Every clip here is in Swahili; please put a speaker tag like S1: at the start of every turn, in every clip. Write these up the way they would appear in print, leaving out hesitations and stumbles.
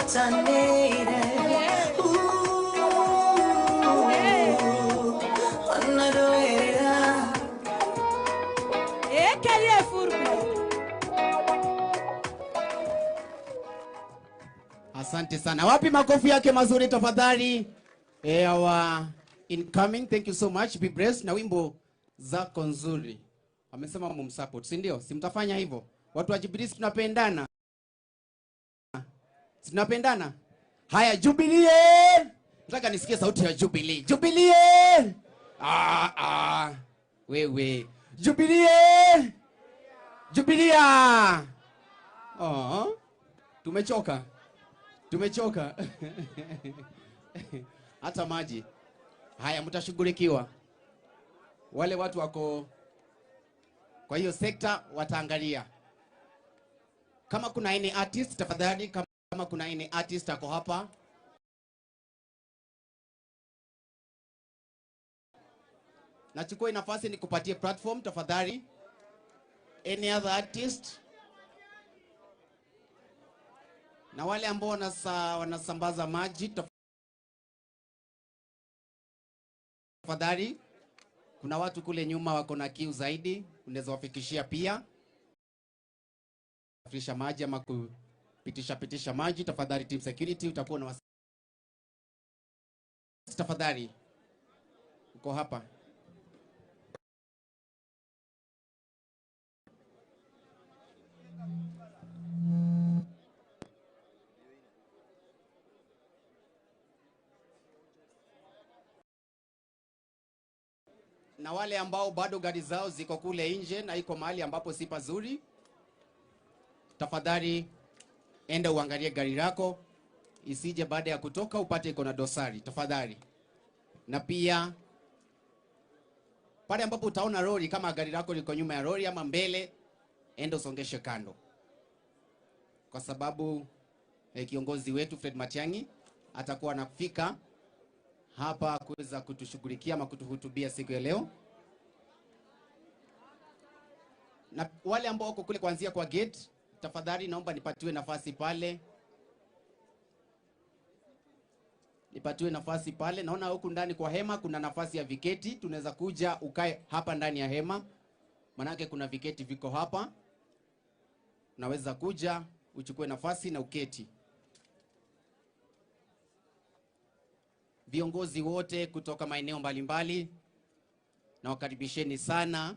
S1: ngwatanĩire. Ona ndũĩrĩra.
S2: Asante sana. Wapi makofi yake mazuri tafadhali? Our incoming, thank you so much. Be blessed na wimbo zako nzuri. Amesema mumsupport, si ndio? Si mtafanya hivyo? Watu wa Jubilee tunapendana. Tunapendana. Haya, Jubilee! Nataka nisikie sauti ya Jubilee. Jubilee! Ah ah. Wewe. Jubilee! Jubilee! Oh. Tumechoka. Tumechoka. Hata maji. Haya, mtashughulikiwa. Wale watu wako kwa hiyo sekta wataangalia. Kama kuna any artist tafadhali, kama kuna any artist ako hapa, nachukua nafasi nikupatie platform tafadhali. Any other artist? Na wale ambao wanasambaza maji tafadhali, kuna watu kule nyuma wako na kiu zaidi, unaweza wafikishia pia. Kupitisha maji ama kupitisha maji tafadhali. Team security utakuwa na tafadhali, uko hapa. Na wale ambao bado gari zao ziko kule nje na iko mahali ambapo si pazuri, tafadhali enda uangalie gari lako, isije baada ya kutoka upate iko na dosari tafadhali. Na pia pale ambapo utaona lori, kama gari lako liko nyuma ya lori ama mbele, enda usongeshe kando, kwa sababu kiongozi wetu Fred Matiang'i atakuwa anafika hapa kuweza kutushughulikia ama kutuhutubia siku ya leo. Na wale ambao wako kule kuanzia kwa gate, tafadhali naomba nipatiwe nafasi pale. Nipatiwe nafasi pale. Naona huku ndani kwa hema kuna nafasi ya viketi, tunaweza kuja ukae hapa ndani ya hema. Manake kuna viketi viko hapa. Unaweza kuja uchukue nafasi na uketi. Viongozi wote kutoka maeneo mbalimbali, na wakaribisheni sana.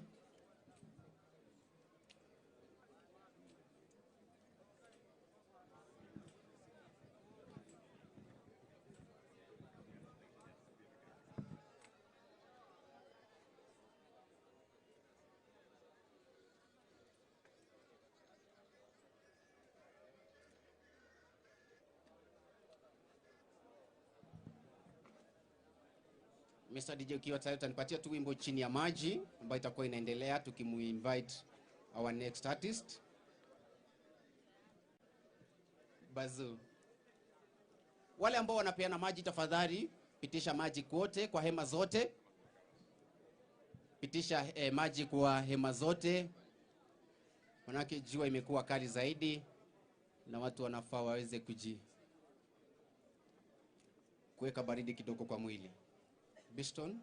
S2: Mr. DJ ukiwa tayari utanipatia tu wimbo chini ya maji ambayo itakuwa inaendelea tukimuinvite our next artist. Bazu. Wale ambao wanapeana maji tafadhali pitisha maji kote kwa hema zote. Pitisha maji kwa hema zote. Manake jua imekuwa kali zaidi na watu wanafaa waweze kuweka baridi kidogo kwa mwili. Biston,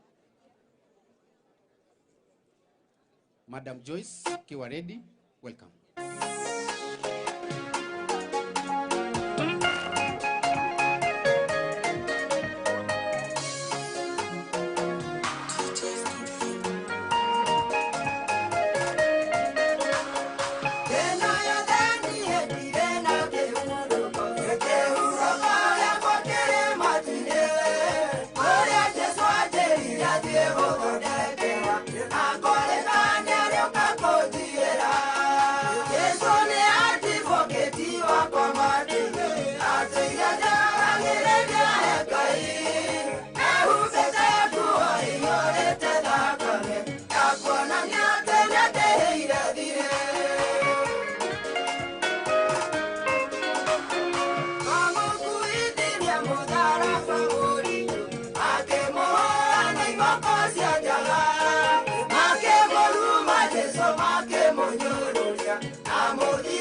S2: Madam Joyce, kiwa ready, welcome.
S1: Make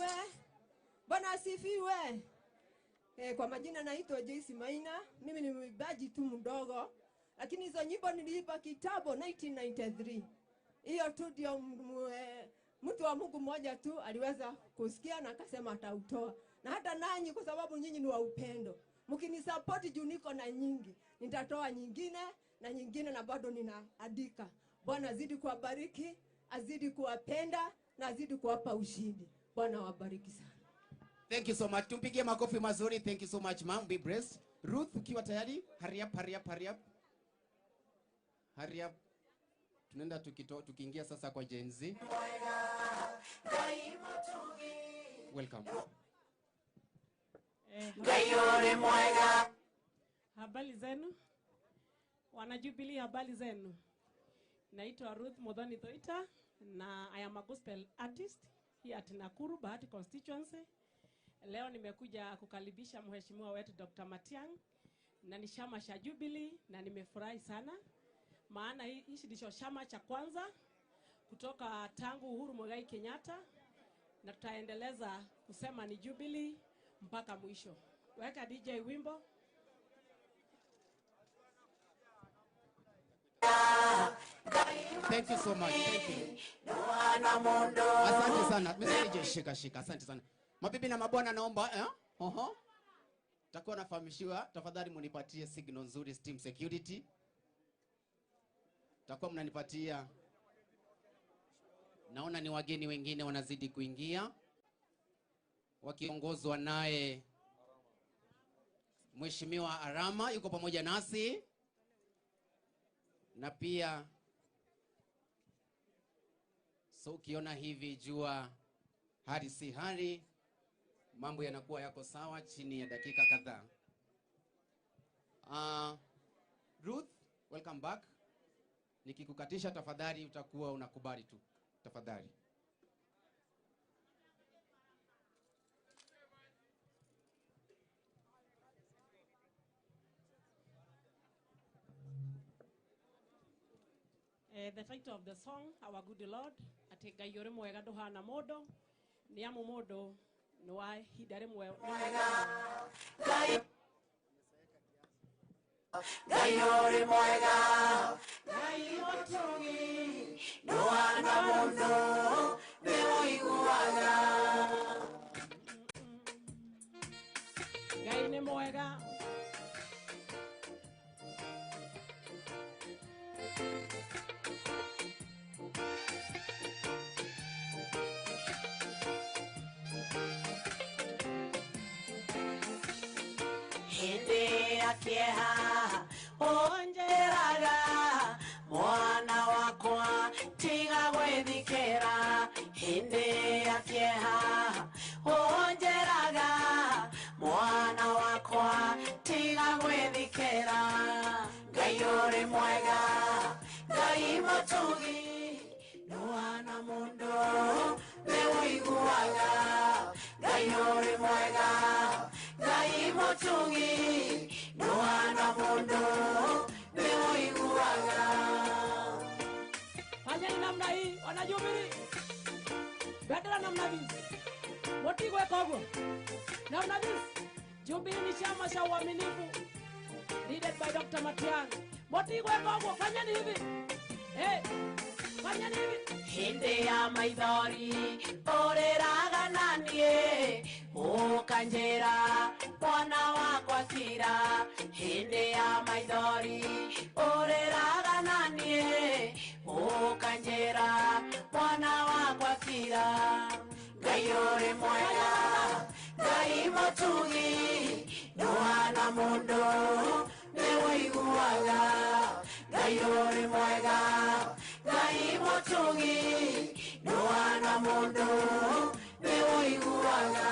S1: asifiwe. Bwana asifiwe. Kwa majina naitwa Joyce Maina. Mimi ni mwimbaji tu mdogo, lakini hizo nyimbo niliimba kitambo 1993. Hiyo tu ndio mtu wa Mungu mmoja tu aliweza kusikia na akasema atautoa. Na hata nanyi, kwa sababu nyinyi ni wa upendo, mkinisupport juu niko na nyingi, nitatoa nyingine na nyingine na bado ninaandika. Bwana azidi kuwabariki, azidi kuwapenda na azidi kuwapa ushindi. Bwana wabariki sana.
S2: Thank you so much. Tumpigie makofi mazuri. Thank you so much, ma'am. Be blessed. Ruth, ukiwa tayari, hurry up, hurry up, hurry up. Hurry up. Tunaenda tukiingia sasa kwa Gen Z. Welcome.
S3: Habari zenu wana Jubilee, habari zenu. Naitwa Ruth Muthoni Thoita na I am a gospel artist here at Nakuru Bahati constituency. Leo nimekuja kukaribisha mheshimiwa wetu Dr. Matiang'i na ni chama cha Jubilee, na nimefurahi sana maana hichi ndicho chama cha kwanza kutoka tangu Uhuru Muigai Kenyatta, na tutaendeleza kusema ni Jubilee mpaka mwisho. Weka DJ wimbo.
S2: Thank you so much. Thank you. Asante sana. Mr. DJ, shika shika. Asante sana. Mabibi na mabwana, naomba Oho. Takuwa nafahamishiwa, tafadhali munipatie signal nzuri Steam Security. Takuwa mnanipatia. Naona ni wageni wengine wanazidi kuingia wakiongozwa naye Mheshimiwa Arama yuko pamoja nasi, na pia so ukiona hivi jua hali si hali, mambo yanakuwa yako sawa chini ya dakika kadhaa. Ruth, welcome back. Nikikukatisha tafadhali utakuwa unakubali tu. Tafadhali.
S3: The title of the song, Our Good Lord, ati Ngai uri mwega nduhana mundu, ni amu mundu ni wa ihinda rimwe.
S1: Ngai uri mwega, Ngai mutugi, nduhana mundu, ni uiguaga.
S3: Ngai ni mwega.
S1: Hindi ya kieha onjeraga mwana wakwa tiga gwithikira. Hindi ya kieha onjeraga mwana wakwa tiga gwithikira. Ngai uri mwega, Ngai mutugi, nduhana mundu ni uiguaga. Ngai uri mwega, Ngai mutugi, nduhana mundu ni uiguaga.
S3: Fanyeni namna hii wana Jubilee, bendera namna hii, mutigwe koguo namna hii. Jubilee ni chama cha uaminifu, leaded by Dr. Matiang'i. Mutigwe koguo, fanyeni hivi. Hey, fanyeni hivi.
S1: Hindi ya maithori uriraga nanie ukanjira mwana wakwa kira. Hindi ya maithori uriraga nanie ukanjira mwana wakwa kira. Ngai uri mwega, Ngai mutugi, nduhana mundu ni uiguaga. Ngai uri mwega, Ngai mutugi, nduhana mundu ni uiguaga.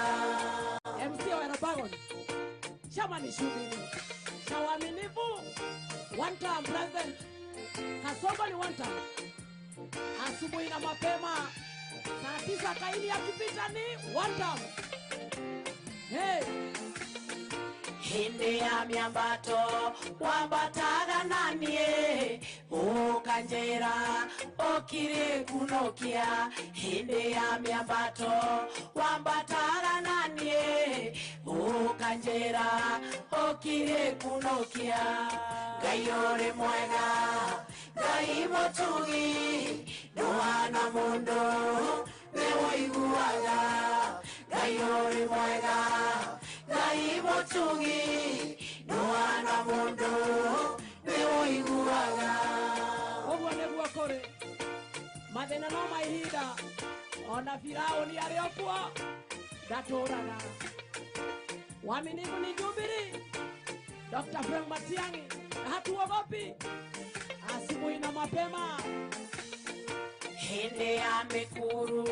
S3: MC wa Erabagon, chama ni Jubilee cha uaminifu, one time president. Kasongo ni one time. Asubuhi na mapema saa 9 kaini akipita ni one time. Hey.
S4: Hĩndĩ ya mĩambato wambataga na niĩ ũkanjĩra ũkirĩ kunokia. Hĩndĩ ya mĩambato wambataga na niĩ ũkanjĩra ũkirĩ kunokia. Ngai ũrĩ mwega, Ngai mũtugi, ndũhana mũndũ nĩwũiguaga. Ngai ũrĩ mwega, Ngai mũtugi, ndũhana mũndũ nĩwũiguaga.
S3: Ũguo nĩguo kũrĩ mathĩna no ma ihinda, ona Firaũni arĩ o kuo ndatũraga. Waaminifu ni Jubilee. Dr. Frank Matiang'i, hatuogopi asubuhi na mapema.
S4: Hĩndĩ ya mĩkuru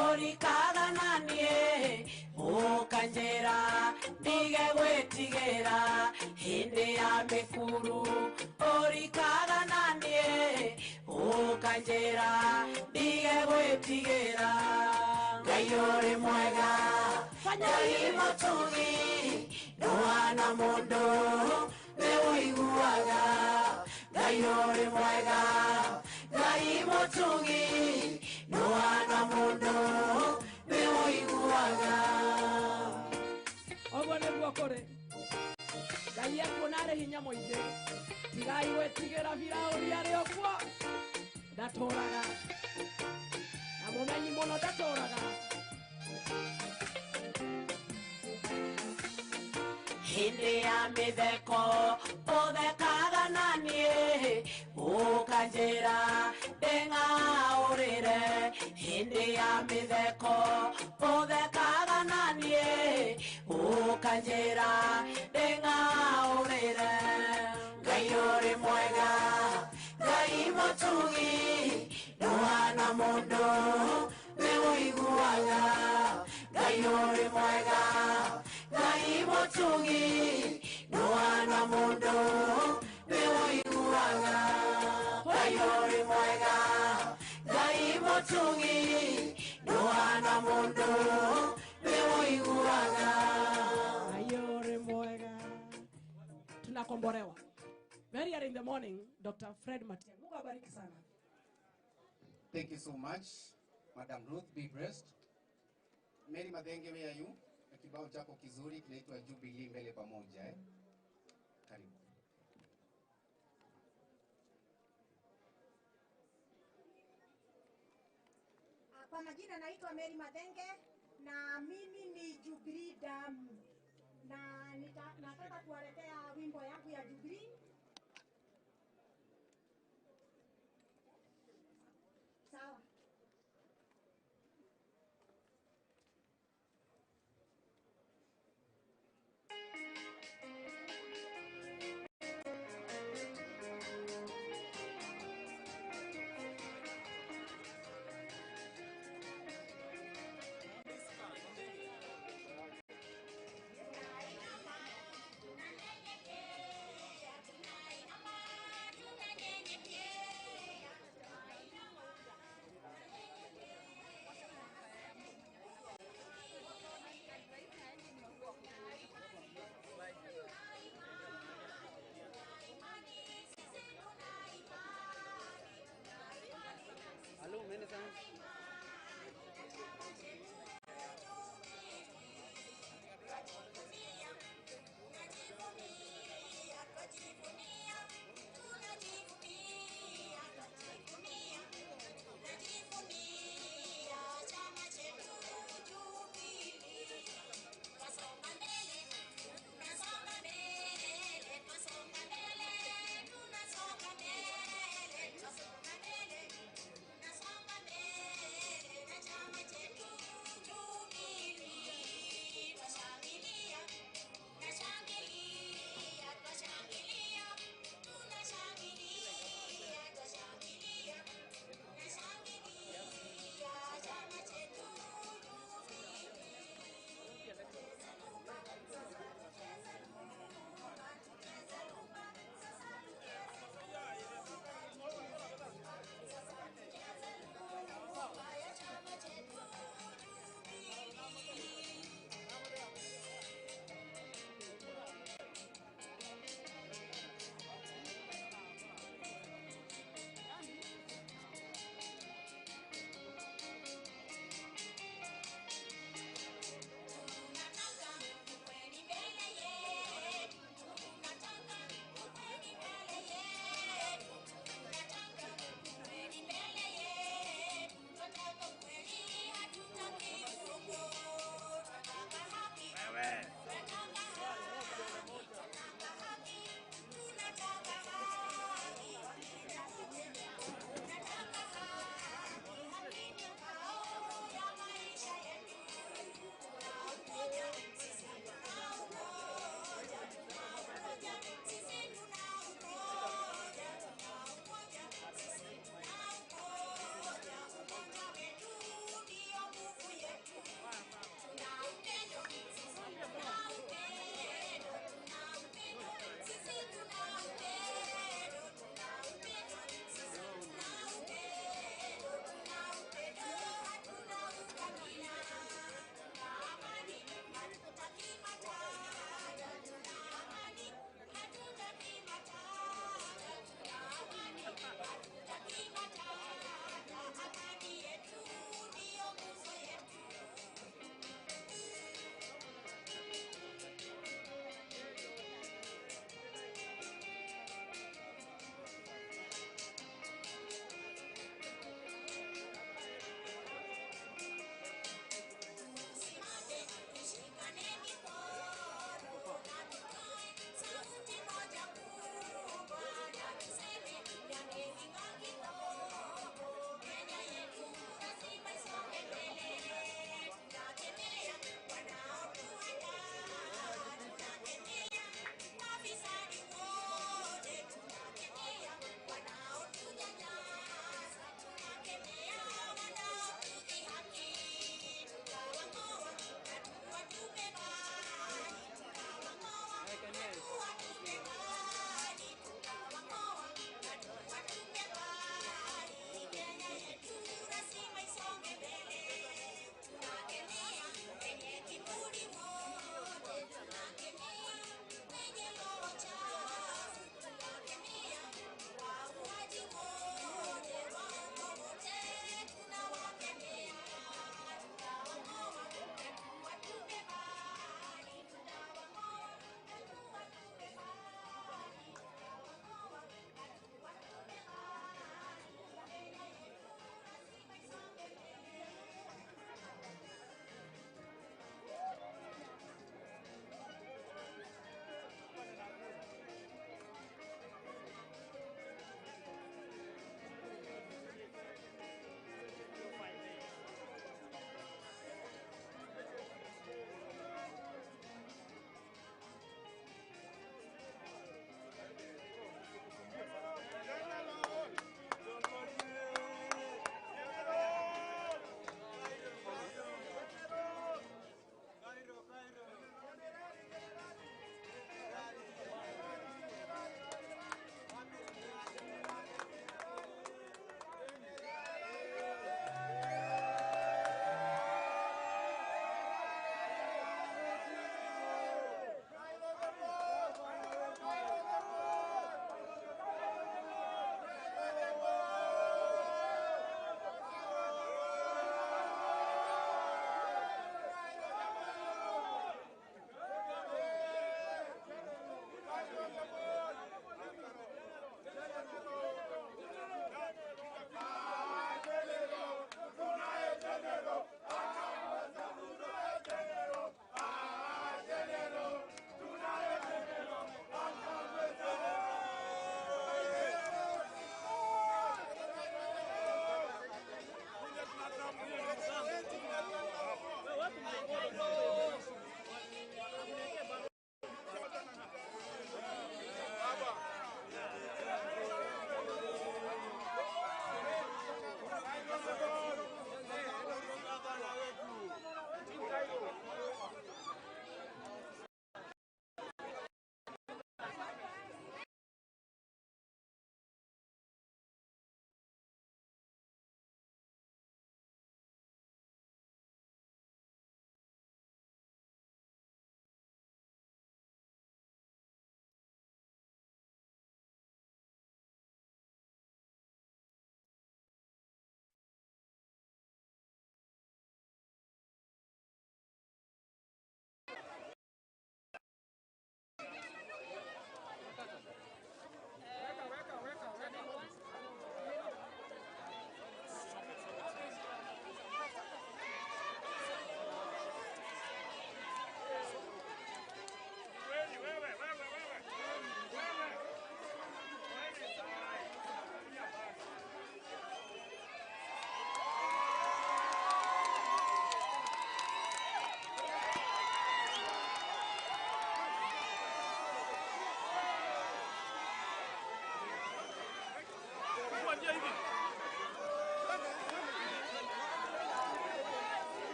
S4: ũrikaga na niĩ ũkanjĩra ndige gwĩtigĩra. Hĩndĩ ya mĩkuru ũrikaga na niĩ ũkanjĩra ndige gwĩtigĩra. Ngai ũrĩ mwega, Ngai mũtugi, ndũhana mũndũ nĩwũiguaga. Ngai ũrĩ mwega, Ngai mũtugi, ndũhana mũndũ nĩwũiguaga.
S3: Ũguo nĩguo kũrĩ. Ngai ekuona arĩ hinya mũingĩ, tigai gwĩtigĩra Firaũni arĩ o kuo ndatũraga, na mũmenyi mũno ndatũraga.
S4: Hĩndĩ ya mĩtheko ũthekaga na niĩ ũkanjĩra ndĩng'aũrĩre. Hĩndĩ ya mĩtheko ũthekaga na niĩ ũkanjĩra ndĩng'aũrĩre. Ngai ũrĩ mwega, Ngai mũtugi, ndũhana mũndũ nĩwũiguaga. Ngai ũrĩ mwega, Ngai mũtugi, ndũhana mũndũ nĩwũiguaga. Ngai ũrĩ mwega, Ngai mũtugi, ndũhana mũndũ nĩwũiguaga.
S3: Ngai ũrĩ mwega. Tunakombolewa. Very early in the morning, Dr. Fred Matiang'i. Mungu abariki sana.
S2: Thank you so much, Madam Ruth, be blessed. Mary Mathenge, where are you? Na kibao chako kizuri kinaitwa Jubilee mbele pamoja, eh? Karibu.
S5: Kwa majina naitwa Mary Mathenge na mimi ni Jubilee damu, na nataka kuwaletea wimbo yangu ya Jubilee. Sawa.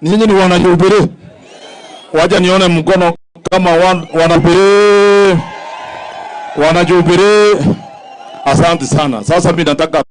S6: Ninyi ni wana Jubilee? Wacha nione mkono kama wana Jubilee. Wana Jubilee. Asante sana. Sasa mimi nataka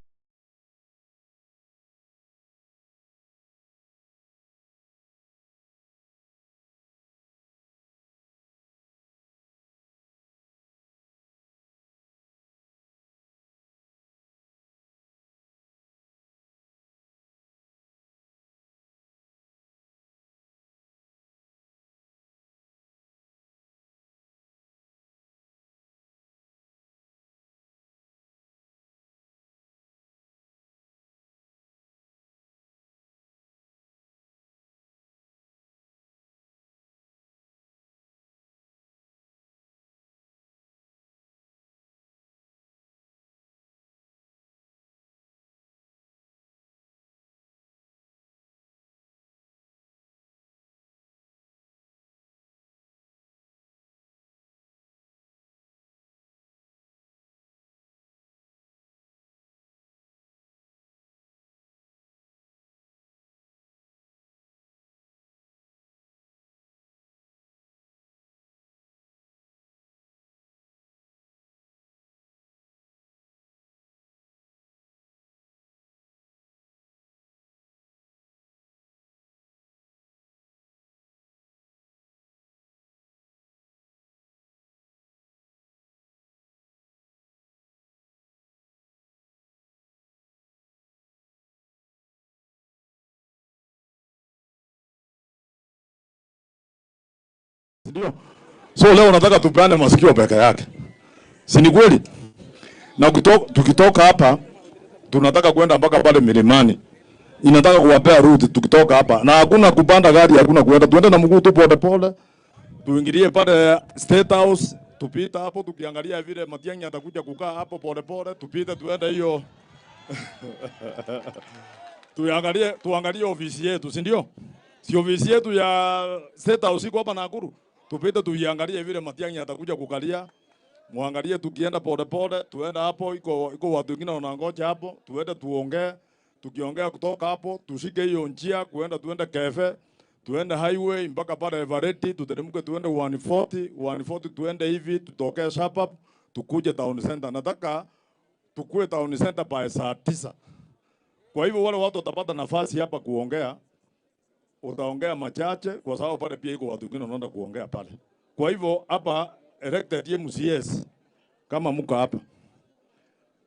S6: Ndio. So leo nataka tupeane masikio peke yake. Si ni kweli? Na tukitoka hapa tunataka kwenda mpaka pale milimani. Inataka kuwapea route tukitoka hapa. Na hakuna kupanda gari, hakuna kuenda. Tuende na mguu tu pole pole. Tuingilie pale State House, tupita hapo tukiangalia vile Matiang'i atakuja kukaa hapo pole pole, tupite tuende hiyo. Tuangalie ofisi yetu, si ndio? Si ofisi yetu ya State House iko hapa Nakuru. Tupite tuiangalie vile Matiang'i atakuja kukalia. Muangalie tukienda pole pole, tuenda hapo iko watu wengine wanangoja hapo, tuende tuongee. Tukiongea kutoka hapo, tushike hiyo njia kuenda tuende Kefe, tuende highway mpaka pale Everett, tuteremke tuende 140, 140 tuende hivi, tutokee sharp, tukuje town center. Nataka tukue town center by saa 9. Kwa hivyo wale watu watapata nafasi hapa kuongea, utaongea machache kwa sababu pale pia iko watu wengine wanaenda kuongea pale. Kwa hivyo hapa elected MCS kama mko hapa.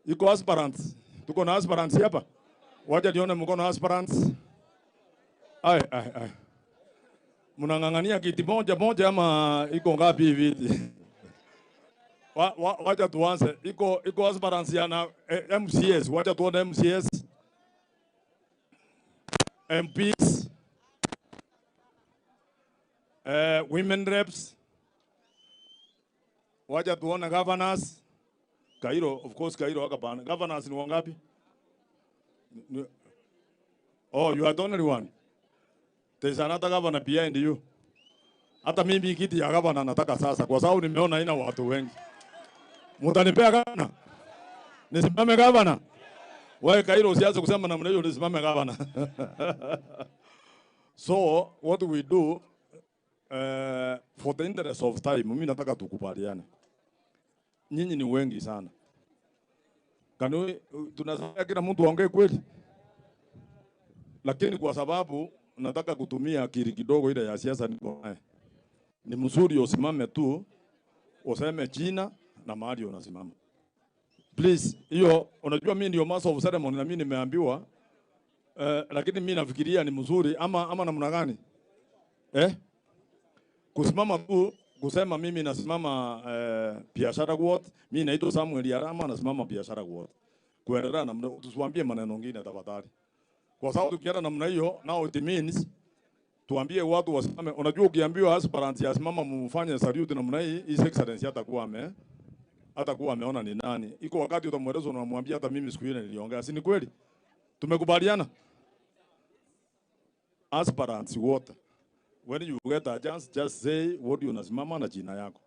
S6: Iko aspirants. Tuko na aspirants hapa. Wacha nione mkono aspirants. Ai ai ai. Mnang'ang'ania kiti moja moja ama iko ngapi hivi? Wacha tuanze. Iko aspirants ya na MCS. Wacha tuone MCS. MPs. Women reps. Wacha tuone governors. Cairo, of course Cairo hapana. Governors ni wangapi? Oh, you are the only one. There's another governor behind you. Hata mimi kiti ya governor nataka sasa kwa sababu nimeona haina watu wengi. Mtanipea governor? Nisimame governor? Wewe Cairo usianze kusema namna hiyo, nisimame governor. So what we do, for the interest of time, mimi nataka tukubaliane. Nyinyi ni wengi sana. Kanuni tunasema kila mtu aongee kweli. Lakini kwa sababu nataka kutumia akili kidogo ile ya siasa niko naye. Ni mzuri usimame tu, useme jina na mahali unasimama. Please, hiyo unajua mimi ndio master of ceremony na mimi nimeambiwa, lakini mimi nafikiria ni mzuri ama namna gani? Kusimama tu kusema mimi nasimama biashara ward, mimi naitwa Samuel Arama nasimama biashara ward. Kuendelea namna tusiwaambie maneno mengine tafadhali. Kwa sababu tukienda namna hiyo now it means tuambie watu wasimame. Unajua ukiambiwa aspirant asimama mfanye salute namna hii, His Excellency hatakuwa ameona ni nani. Iko wakati utamweleza unamwambia hata mimi siku ile niliongea. Si ni kweli? Tumekubaliana. Aspirants wote, when you get a chance, just say what you unasimama na jina yako.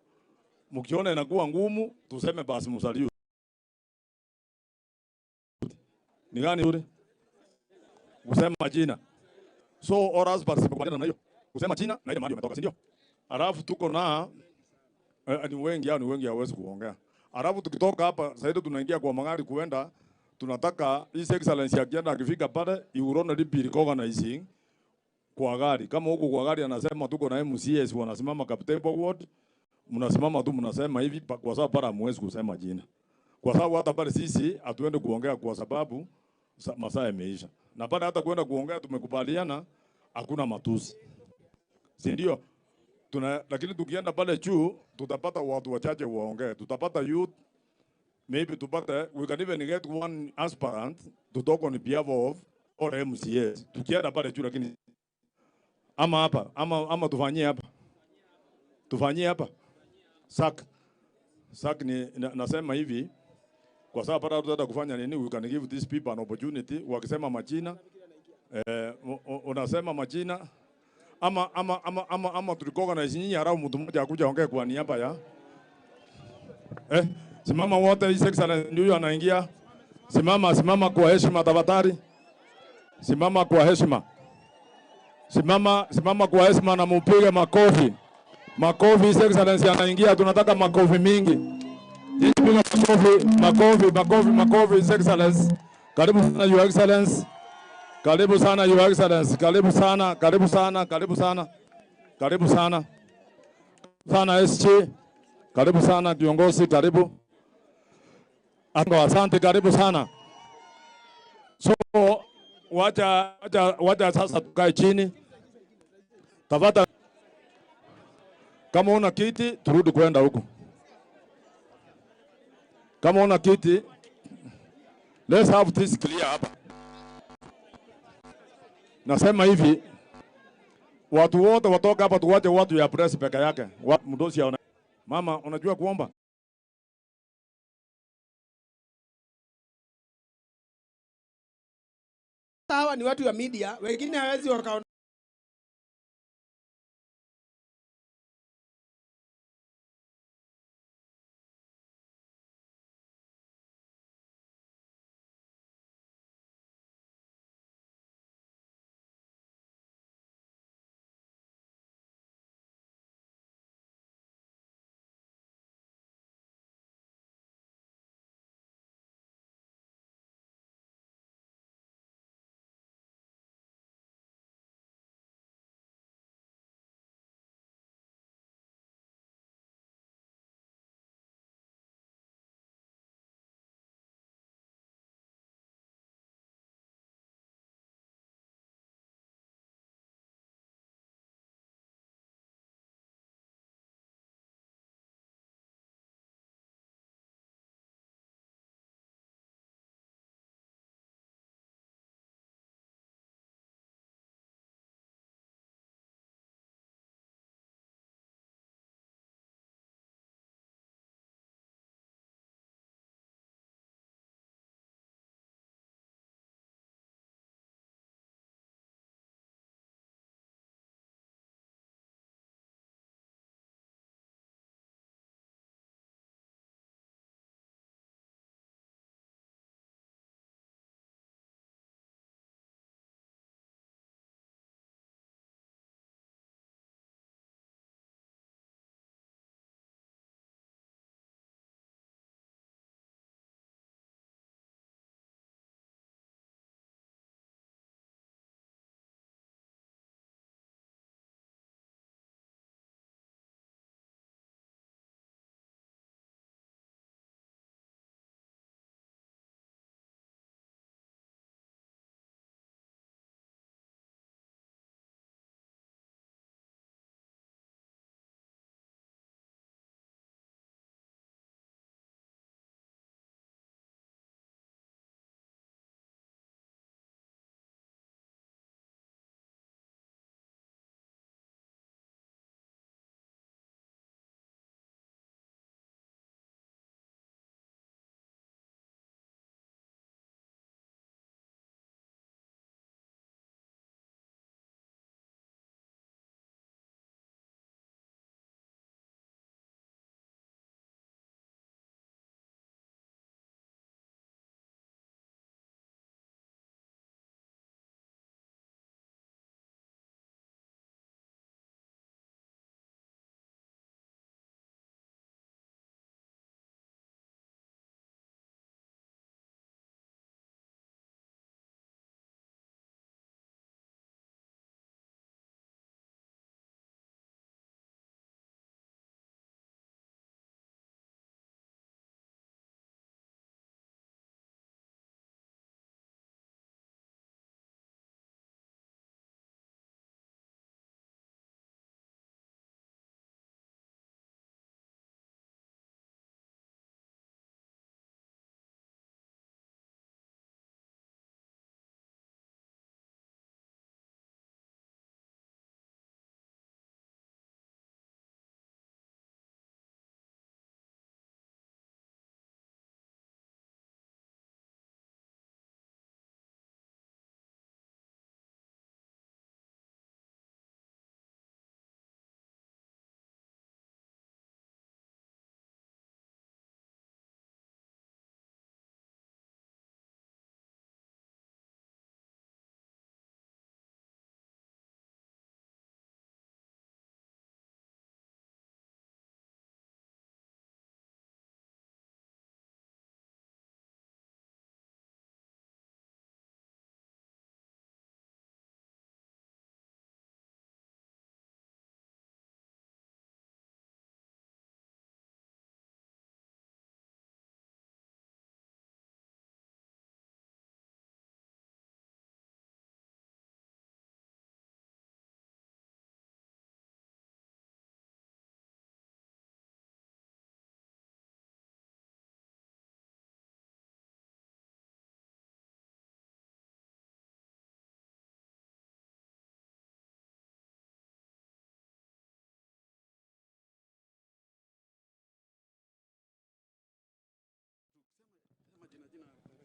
S6: Mkiona inakuwa ngumu, tuseme basi msalute. Ni gani yule? Kusema jina. So oras participate na hiyo. Kusema jina na ile mahali umetoka, si ndio? Alafu tuko na ni wengi hao, ni wengi hawezi kuongea. Alafu tukitoka hapa sasa tunaingia kwa magari kuenda, tunataka His Excellency akienda akifika pale iurone lipi organizing kwa gari. Kama huko kwa gari anasema tuko na MCS wanasimama Kaptebo Ward, mnasimama tu mnasema hivi kwa sababu pale hamwezi kusema jina. Kwa sababu hata pale sisi hatuende kuongea kwa sababu masaa yameisha. Na pale hata kwenda kuongea tumekubaliana hakuna matusi. Si ndio? Lakini tukienda pale juu tutapata watu wachache waongee. Tutapata youth, maybe tupate, we can even get one aspirant to talk on behalf of all MCAs. Tukienda pale juu, lakini ama hapa, ama tufanyie hapa. Tufanyie hapa. Sak. Sak ni nasema hivi kwa sababu pale tutaenda kufanya nini, we can give these people an opportunity wakisema majina. Unasema majina ama tulikuwa nyinyi halafu mtu mmoja akuja ongee kwa niaba ya simama wote, His Excellency ndio anaingia. Simama, simama kwa heshima tafadhali. Simama kwa heshima. Simama, simama kwa heshima na mupige makofi. Makofi, His Excellency anaingia, tunataka makofi mingi. Nyinyi piga makofi, makofi, makofi, makofi, His Excellency. Karibu sana Your Excellency. Karibu sana Your Excellency. Karibu sana, karibu sana, karibu sana. Karibu sana. Sana SG. Karibu sana kiongozi, karibu. Asante, karibu sana. So wacha sasa tukae chini. Tafadhali kama una kiti turudi kwenda huko. Kama una kiti, let's have this clear hapa. Nasema hivi, watu wote watoka hapa, tuwache watu ya press peke yake. Mdosi aona. Mama, unajua kuomba?
S7: Hawa ni watu wa media, wengine hawezi wakaona.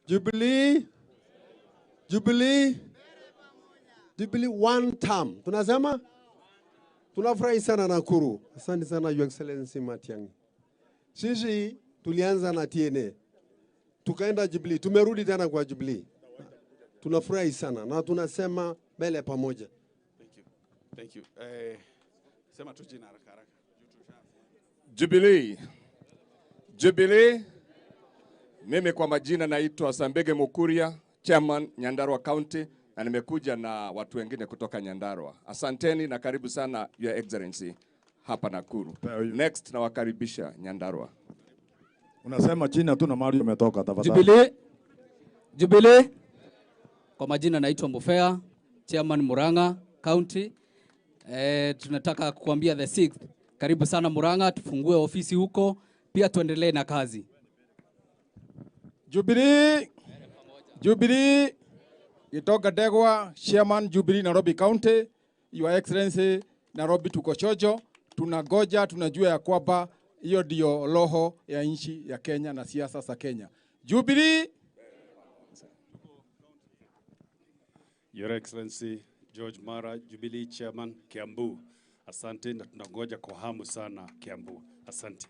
S8: Jubilee, Jubilee, Jubilee one term. Tunasema tunafurahi sana Nakuru. Asante sana Your Excellency Matiang'i. Sisi tulianza na TNA, tukaenda Jubilee, tumerudi tena kwa Jubilee. Tunafurahi sana na tunasema mbele pamoja.
S9: Thank you. Thank you. Sema tu jina haraka haraka.
S10: Jubilee. Jubilee. Mimi kwa majina naitwa Sambege Mukuria, Chairman Nyandarua County, na nimekuja na watu wengine kutoka Nyandarua. Asanteni na karibu sana Your Excellency hapa Nakuru. Next nawakaribisha Nyandarua.
S6: Unasema jina tu na mahali umetoka tafadhali.
S11: Jubilee. Jubilee. Kwa majina naitwa Mbofea, Chairman Murang'a County. Tunataka kukuambia the sixth. Karibu sana Murang'a, tufungue ofisi huko, pia tuendelee na kazi.
S12: Jubilee. Jubilee. Gitoga Degwa, Chairman Jubilee Nairobi County. Your Excellency, Nairobi tuko chojo, tunagoja, tunajua ya kwamba hiyo ndio roho ya nchi ya Kenya na siasa za Kenya. Jubilee.
S9: Your Excellency George Mara, Jubilee Chairman Kiambu. Asante na tunangoja kwa hamu sana Kiambu. Asante.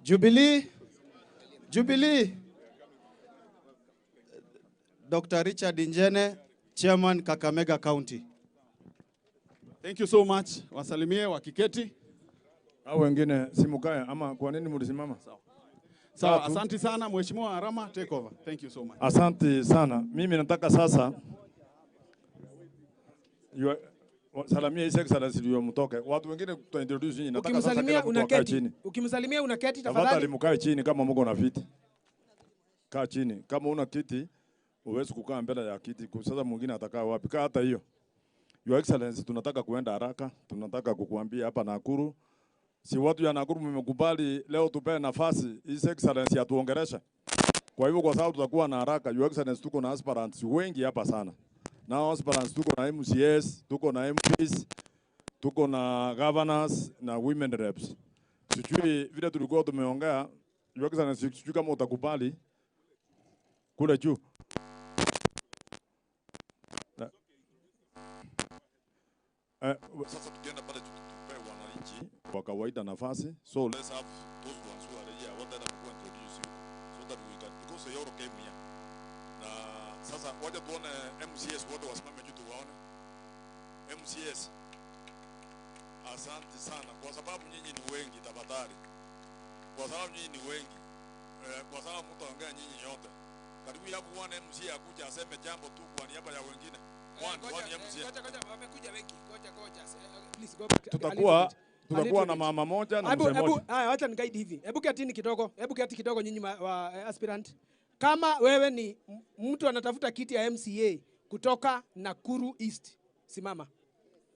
S13: Jubilee. Jubilee. Dr. Richard Injene, Chairman Kakamega County.
S9: Thank you so much. Wasalimie wakiketi.
S6: Au wengine simukae ama kwa nini mlisimama?
S9: Sawa. Sawa, asante sana Mheshimiwa Arama, take over. Thank you so much.
S6: Asante sana. Mimi nataka sasa salamia His Excellency ndio mtoke. Watu wengine tuta introduce nyinyi. Nataka sasa kila mtu akae chini.
S7: Ukimsalimia unaketi tafadhali.
S6: Tafadhali mkae chini kama mko na viti. Kaa chini. Kama una kiti uwezi kukaa mbele ya kiti. Sasa mwingine atakaa wapi? Kaa hata hiyo. Your Excellency, tunataka kuenda haraka. Tunataka kukuambia hapa Nakuru. Si watu ya Nakuru mmekubali leo tupewe nafasi His Excellency atuongeleshe. Kwa hivyo kwa sababu tutakuwa na haraka, Your Excellency, tuko na aspirants wengi hapa sana. Na aspirants tuko na MCAs, tuko na MPs, tuko na governors na women reps. Sijui vile tulikuwa tumeongea, Your Excellency, sijui kama utakubali kule juu. Sasa tukienda pale tupewe wananchi kwa kawaida nafasi. So let's have those ones who are here, what that I'm going to introduce you so that we can, because they all came here. Na sasa wacha tuone MCS wote wasimame juu tuwaone. MCS. Asante sana kwa sababu nyinyi ni wengi tafadhali. Kwa sababu nyinyi ni wengi. Kwa sababu mtaongea nyinyi yote. Karibu hapo one MC akuja aseme jambo tu kwa niaba ya wengine. One MC.
S7: Ngoja wamekuja wengi. Ngoja. Please go back.
S6: Tutakuwa na mama moja na mzee mmoja.
S7: Haya, acha ni guide hivi. Hebu ketini kidogo. Hebu keti kidogo nyinyi wa aspirant. Kama wewe ni mtu anatafuta kiti ya MCA kutoka Nakuru East, simama.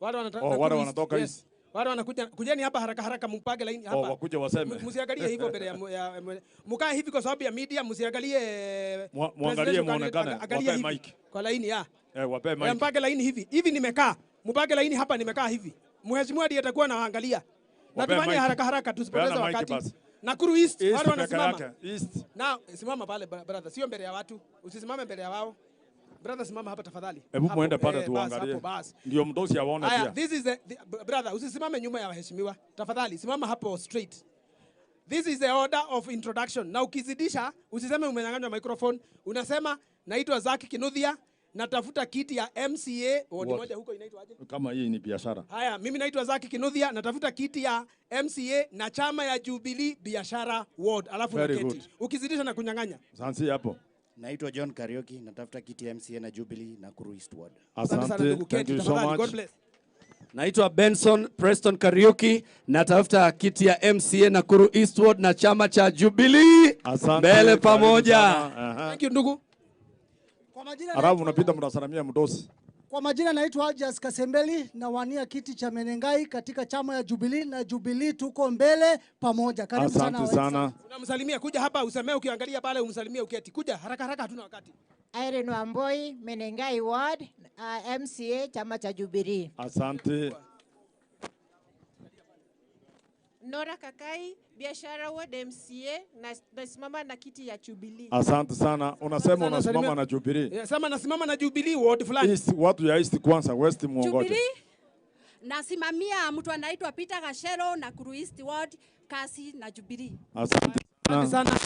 S7: Wale
S6: wale wanatoka East.
S7: Wale wanakuja, kujeni hapa haraka haraka mpage line hapa.
S6: Wakuja waseme.
S7: Msiangalie hivyo mbele ya mkae hivi kwa sababu ya media, msiangalie,
S6: muangalie muonekane. Wape mic.
S7: Kwa line ya.
S6: Wape mic.
S7: Mpage line hivi. Hivi nimekaa. Mpage line hapa nimekaa hivi. Mheshimiwa ndiye atakuwa anaangalia. Na tufanye haraka haraka tusipoteze wakati. Nakuru East, wale wanasimama.
S6: East.
S7: Na simama pale brother, sio mbele ya watu. Usisimame mbele ya wao. Brother simama hapa tafadhali.
S6: Hebu muende pale tuangalie. Ndio mdosi awaone pia.
S7: This is the brother, usisimame nyuma ya waheshimiwa. Tafadhali simama hapo straight. This is the order of introduction. Na ukizidisha, usiseme umenyang'anywa microphone, unasema naitwa Zaki Kinuthia, natafuta kiti ya MCA ward moja huko inaitwa aje?
S6: Kama hii ni biashara.
S7: Haya, mimi naitwa Zaki Kinuthia, natafuta kiti ya MCA na chama ya Jubilee Biashara Ward. Alafu na keti. Ukizidisha na kunyang'anya.
S6: Sansi hapo.
S14: Naitwa John Kariuki, natafuta kiti ya MCA na Jubilee Nakuru East Ward.
S6: Asante, thank you so much.
S7: God bless.
S15: Naitwa Benson Preston Kariuki, natafuta kiti ya MCA Nakuru East Ward na chama cha Jubilee. Mbele pamoja.
S7: Thank you ndugu.
S6: Arabu unapita mnasalamia mdosi.
S16: Kwa majina naitwa Ajas Kasembeli na wania kiti cha Menengai katika chama ya Jubilee, na Jubilee tuko mbele pamoja. Karibu sana.
S6: Asante sana.
S7: Unamsalimia, kuja hapa usemee, ukiangalia pale umsalimie uketi. Kuja haraka haraka, hatuna wakati.
S17: Irene Wamboi, Menengai Ward, MCA chama cha Jubilee.
S6: Asante.
S18: Nora Kakai, Biashara Ward MCA, na nasimama na kiti ya Jubilee.
S6: Asante sana. Unasema unasimama na Jubilee.
S7: Yeah, sema nasimama na Jubilee ward fulani.
S6: East, watu ya East kwanza, West muongoje.
S19: Jubilee. Nasimamia mtu anaitwa Peter Gashero na Nakuru East Ward, kasi na Jubilee.
S6: Asante sana.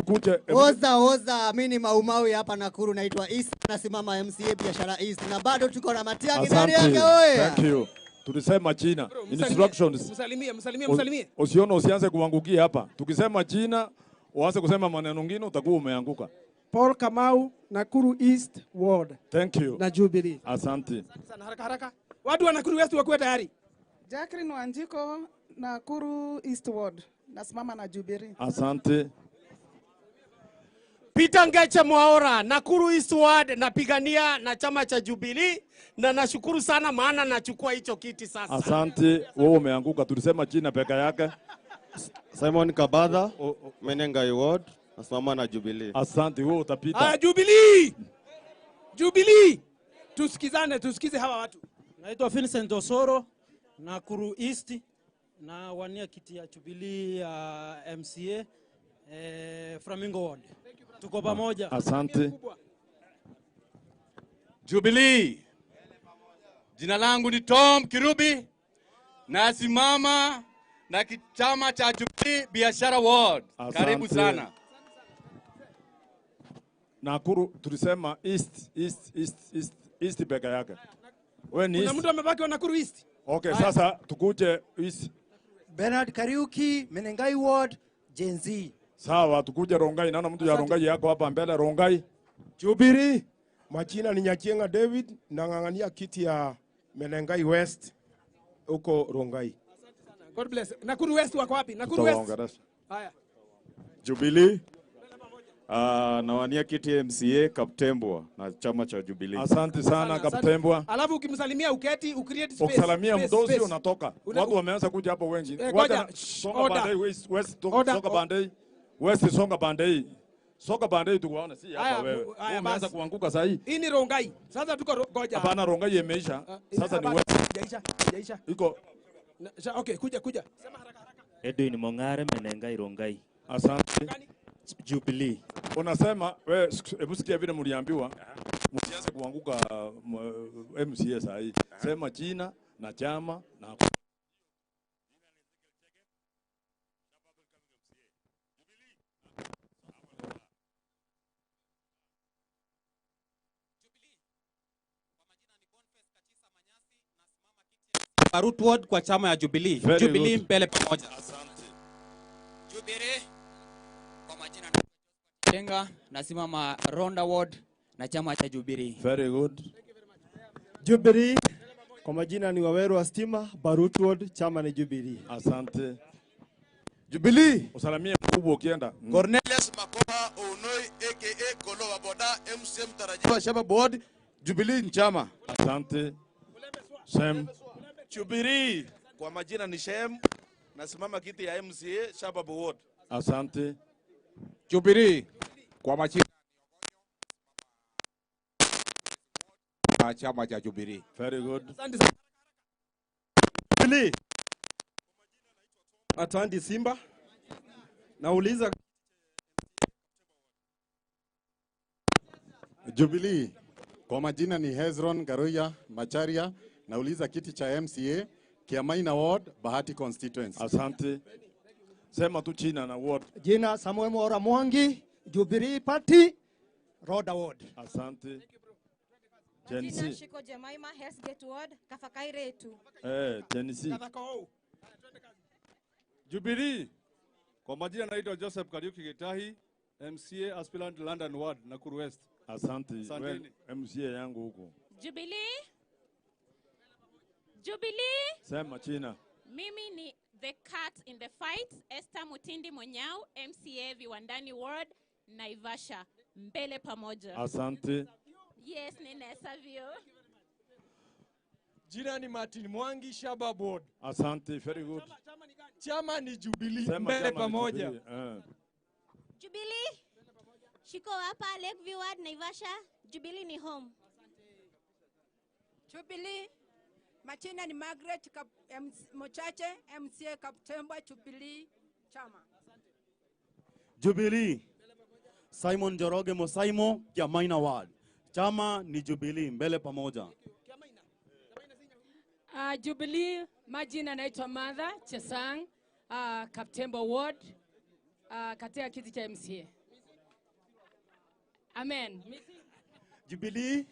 S6: Kuche,
S20: Oza oza, mimi ni Maumawi hapa Nakuru, naitwa East, nasimama MCA Biashara East na bado tuko na Matiang'i ndani yake oye.
S6: Thank you. Tulisema China instructions.
S7: Msalimie, msalimie, msalimie.
S6: Usione usianze kuangukia hapa. Tukisema China, uanze kusema maneno mengine utakuwa umeanguka.
S7: Paul Kamau, Nakuru East Ward.
S6: Thank you.
S7: Na Jubilee.
S6: Asante.
S7: Sana, haraka haraka. Watu wa Nakuru West wakuwe tayari.
S21: Jacqueline Wanjiko, Nakuru East Ward. Nasimama na Jubilee.
S6: Asante.
S22: Peter Ngeche Mwaora, Nakuru East Ward, napigania na chama cha Jubilee na nashukuru sana maana nachukua hicho kiti sasa.
S6: Asante, wewe umeanguka, tulisema China peka yake.
S23: Simon Kabadha, Menengai Ward, nasimama na Jubilee.
S6: Asante, wewe utapita.
S7: Ah, Jubilee. Jubilee. Tusikizane, tusikize hawa watu.
S24: Naitwa Vincent Osoro, Nakuru East, na wania kiti ya Jubilee ya MCA Flamingo Ward. Tuko pamoja.
S6: Asante.
S25: Jubilee. Jina langu ni Tom Kirubi. Nasimama na chama cha Jubilee Biashara Ward.
S6: Asante.
S25: Karibu sana.
S6: Nakuru tulisema East, East, East, East, East peke yake. Wewe ni
S7: Kuna
S6: East.
S7: mtu amebaki wa Nakuru East.
S6: Okay, sasa tukuje East.
S26: Bernard Kariuki, Menengai Ward, Gen Z.
S6: Sawa, tukuje Rongai. Naona mtu ya Rongai yako hapa mbele. Rongai.
S27: Jubilee. Majina ni Nyakienga David, nang'ang'ania kiti ya Menengai West huko Rongai.
S7: God bless. Nakuru West wako wapi? Nakuru West. Haya.
S28: Jubilee. Nawania kiti MCA Kaptembwa na chama cha Jubilee.
S6: Asante sana Kaptembwa.
S7: Alafu ukimsalimia uketi, ucreate space.
S6: Ukisalimia mdozi unatoka.
S7: Una,
S6: watu wameanza kuja hapo wengi.
S7: Ngoja.
S6: Songa bandei West, West songa bandei. West songa bandei. Songa bandei tukuone si hapa wewe. Umeanza kuanguka sasa hii.
S7: Hii ni Rongai. Sasa tuko ngoja.
S6: Hapana, Rongai imeisha. Sasa ni West.
S7: Haijaisha. Haijaisha.
S6: Iko.
S7: Okay, kuja kuja. Sema haraka haraka.
S29: Edwin Mongare, Menengai Rongai.
S6: Asante.
S29: Jubilee.
S6: Unasema wewe, hebu sikia vile mliambiwa. Msianze kuanguka MCA saa hii. Sema jina na chama na
S30: Barut Ward kwa chama ya Jubilee. Jubilee mbele pamoja.
S6: Asante.
S31: Jubilee kwa majina Tenga, nasimama Ronda Ward na chama cha Jubilee.
S6: Very good.
S32: Jubilee kwa majina ni Waweru wa Stima, Barut Ward, chama ni Jubilee.
S6: Asante.
S13: Jubilee.
S6: Usalimie mkubwa ukienda.
S13: Cornelius Makoha Onoi aka Kolo wa Boda MCM tarajiwa Shabab Ward, Jubilee ni chama.
S6: Asante. Shem.
S33: Jubilee. Kwa majina ni Shem, nasimama kiti ya MCA Shabab Ward.
S6: Asante.
S34: Jubilee. Kwa majina chama cha Jubilee.
S6: Very good.
S7: Asante sana.
S13: Jubilee. Atandi Simba. Nauliza
S35: Jubilee. Kwa majina ni Hezron Garuya Macharia, nauliza kiti cha MCA Kiamaina Ward, Bahati Constituency.
S6: Asante. Sema tu jina na ward.
S16: Jina Samuel Mwaura Mwangi, Jubilee Party, Roda Ward.
S6: Asante. Gen
S36: Majina
S6: Z.
S36: Shiko Jemaima, Hellsgate Ward, Kafakaire tu.
S6: Gen Z.
S9: Jubilee. Kwa majina naitwa Joseph Kariuki Gitahi, MCA aspirant London Ward, Nakuru West.
S6: Asante.
S9: Asanteni.
S6: MCA yangu huko.
S37: Jubilee. Jubilee.
S6: Sema jina.
S37: Mimi ni the cat in the fight, Esther Mutindi Monyau, MCA Viwandani Ward, Naivasha. Mbele pamoja.
S6: Asante.
S37: Yes, ninasavyo.
S32: Jina ni Martin Mwangi, Shabab Ward.
S6: Asante, very good.
S32: Chama ni Jubilee,
S6: Sema
S32: mbele
S6: chama ni
S32: pamoja.
S6: Jubilee.
S38: Jubilee. Shiko hapa Lakeview Ward, Naivasha. Jubilee ni home.
S1: Jubilee.
S2: Majina ni Margaret Mochache, MCA Kaptembwa, Jubilee Chama.
S3: Jubilee. Simon Njoroge Mosaimo, Kiamaina Ward. Chama ni Jubilee, mbele pamoja.
S4: Jubilee, majina naitwa Martha Chesang, Kaptembwa Ward, katika kiti cha MCA. Amen.
S30: Jubilee,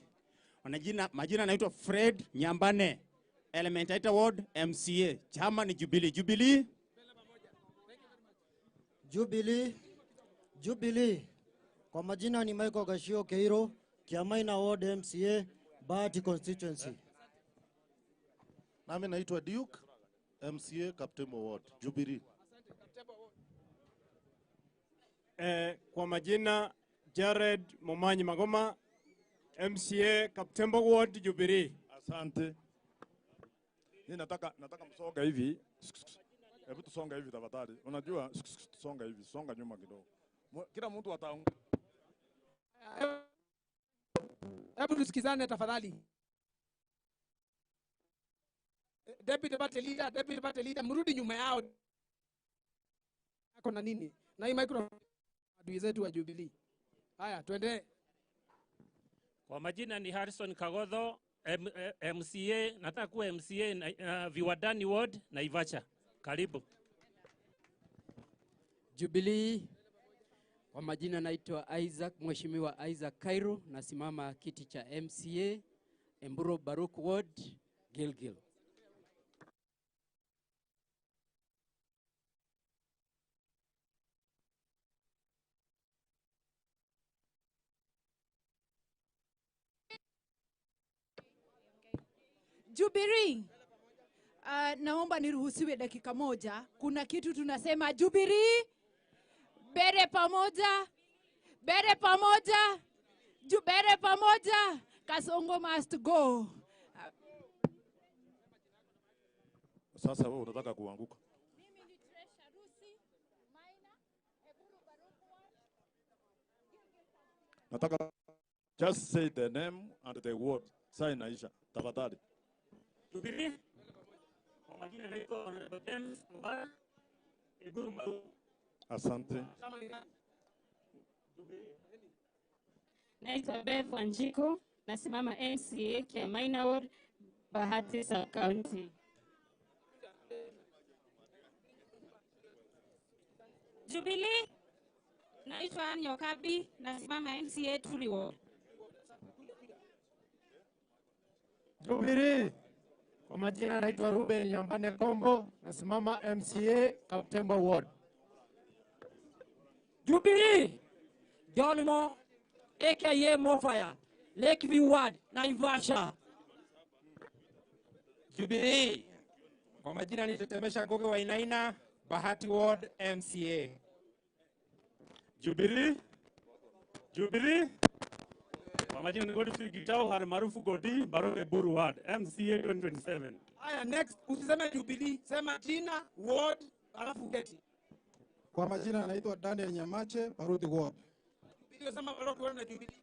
S30: majina naitwa Fred Nyambane, Elementaita Ward, MCA. Chama ni Jubilee. Jubilee.
S5: Jubilee. Jubilee. Kwa majina ni Michael Gashio Keiro, Kiamaina Ward MCA, Bahati Constituency.
S13: Nami naitwa Duke, MCA Kaptembwa Ward, Jubilee.
S32: Kwa majina Jared Momanyi Magoma, MCA Kaptembwa Ward, Jubilee.
S6: Asante. Mimi nataka msonga hivi. Hebu tusonga hivi tafadhali. Unajua tusonga hivi, songa nyuma kidogo. Kila mtu ataongea.
S7: Hebu tusikizane tafadhali. Deputy party leader, mrudi nyuma yao. Ako na nini? Na hii microphone adui zetu wa Jubilee. Haya, tuendelee.
S8: Kwa majina ni Harrison Kagodho, MCA, nataka kuwa MCA Viwandani Ward Naivasha. Karibu.
S10: Jubilee. Kwa majina naitwa Isaac, Mheshimiwa Isaac Cairo, nasimama kiti cha MCA Emburo Baruk Ward, Gilgil.
S2: Jubilee. Naomba niruhusiwe dakika moja. Kuna kitu tunasema Jubilee, bere pamoja, bere pamoja, bere pamoja, Kasongo must go.
S6: Sasa wewe unataka kuanguka.
S2: Mimi ni Tresha Rusi, Maina, Eburu Baruku Ward.
S6: Nataka just say the name and the word. Sasa inaisha. Tafadhali.
S8: Jubilee. Kwa majina naitwa Honorable James Mbaya, Eburu Baruku.
S6: Asante.
S11: Naitwa Beth Wanjiko, nasimama MCA Kiamaina Ward, Bahati Sub County.
S37: Jubilee. Naitwa Ann Yokabi, nasimama MCA Turi Ward.
S32: Jubilee. Kwa majina naitwa Ruben Nyambane Kombo, nasimama MCA Kaptembwa Ward.
S12: Jubilee. John Mo, aka Mofaya, Lakeview Ward, Naivasha.
S30: Jubilee. Kwa majina ni Tetemesha Goge wa Inaina, Bahati Ward, MCA.
S9: Jubilee. Jubilee. Kwa majina ni Godfrey Gitau, almaarufu Godi, Baroke Buru Ward, MCA 2027.
S7: Haya, next, usiseme Jubilee, sema jina, ward, alafu keti.
S14: Kwa majina naitwa Daniel Nyamache, Baruti Ward.
S7: Jubilee, sema Baruti Ward na Jubilee.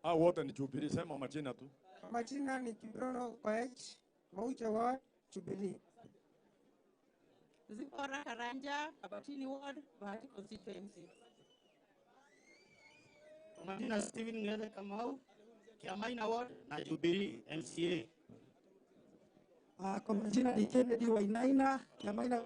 S6: Ah, wote ni Jubilee, sema majina tu.
S15: Kwa majina ni Kiprono Koech, Mauche Ward, Jubilee.
S17: Zipora Karanja, Kabatini Ward, Bahati Constituency.
S18: Kwa majina Steven Ngere Kamau, Kiamaina Ward na Jubilee MCA.
S15: Kwa majina ni Kennedy Wainaina, Kiamaina.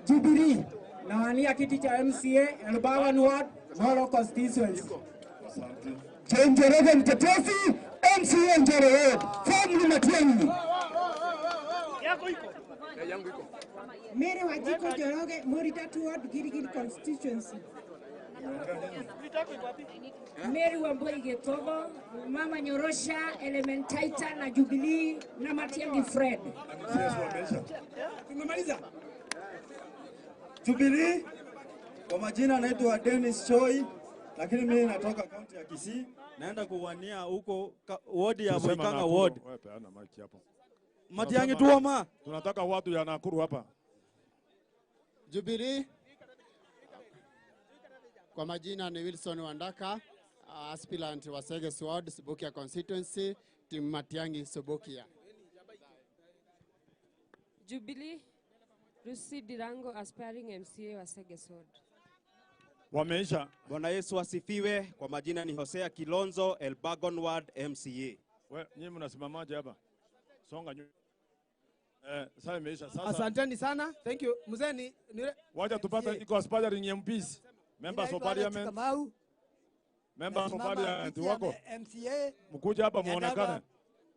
S15: Jubilee nawania kiti cha MCA Elbagon Ward, Molo constituency.
S16: Njoroge Mtetezi, MCA Njoro Ward, Family Matiang'i.
S15: Mary Wajiko Njoroge, Moritatu Ward, Gilgil constituency.
S19: Mary Wambui Getogo, Mama Nyorosha, Elementaita na Jubilee na Matiang'i Fred.
S7: Tumemaliza.
S3: Jubilee, kwa majina naitwa Dennis Choi, lakini mimi natoka kaunti ya Kisii, naenda kuwania huko ward ya Moikanga ward.
S6: Wewe peana mic hapo.
S3: Matiang'i tuoma.
S6: Tunataka watu ya Nakuru hapa.
S20: Jubilee. Kwa majina ni Wilson Wandaka, aspirant wa Seges Ward, Subukia constituency, team Matiang'i Subukia.
S21: Jubilee, Lucy Dirango, aspiring MCA wa Seges Ward.
S6: Wameisha.
S22: Bwana Yesu asifiwe. Kwa majina ni Hosea Kilonzo, Elbagon Ward MCA.
S6: We, nyinyi mnasimamaje hapa? Songa nyuma. Sasa imeisha. Sasa
S7: asanteni sana. Thank you. Mzee ni
S6: wacha tupate iko aspiring MPs. Members of Parliament. Members of Parliament wako.
S23: MCA.
S6: Mkuja hapa muonekane.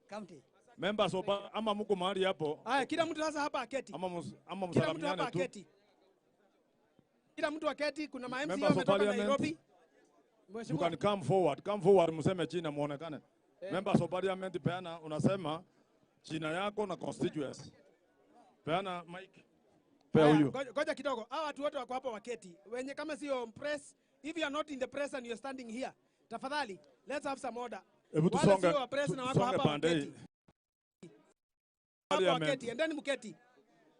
S23: County.
S6: Members of ama mko mahali hapo.
S7: Haya, kila mtu sasa hapa aketi.
S6: Ama msalamiane tu.
S7: Kila mtu aketi, kuna ma MCA wametoka Nairobi.
S6: You can come forward. Come forward mseme jina muonekane. Members of Parliament peana, unasema jina yako na constituency. Peana mic. Pea huyu.
S7: Ngoja kidogo. Hawa watu wote wako hapa waketi. Wenye kama sio press, if you are not in the press and you are standing here, tafadhali let's have some order.
S6: Hebu tusonge.
S7: Wale sio press na wako hapa waketi. Hapo waketi, endeni mketi.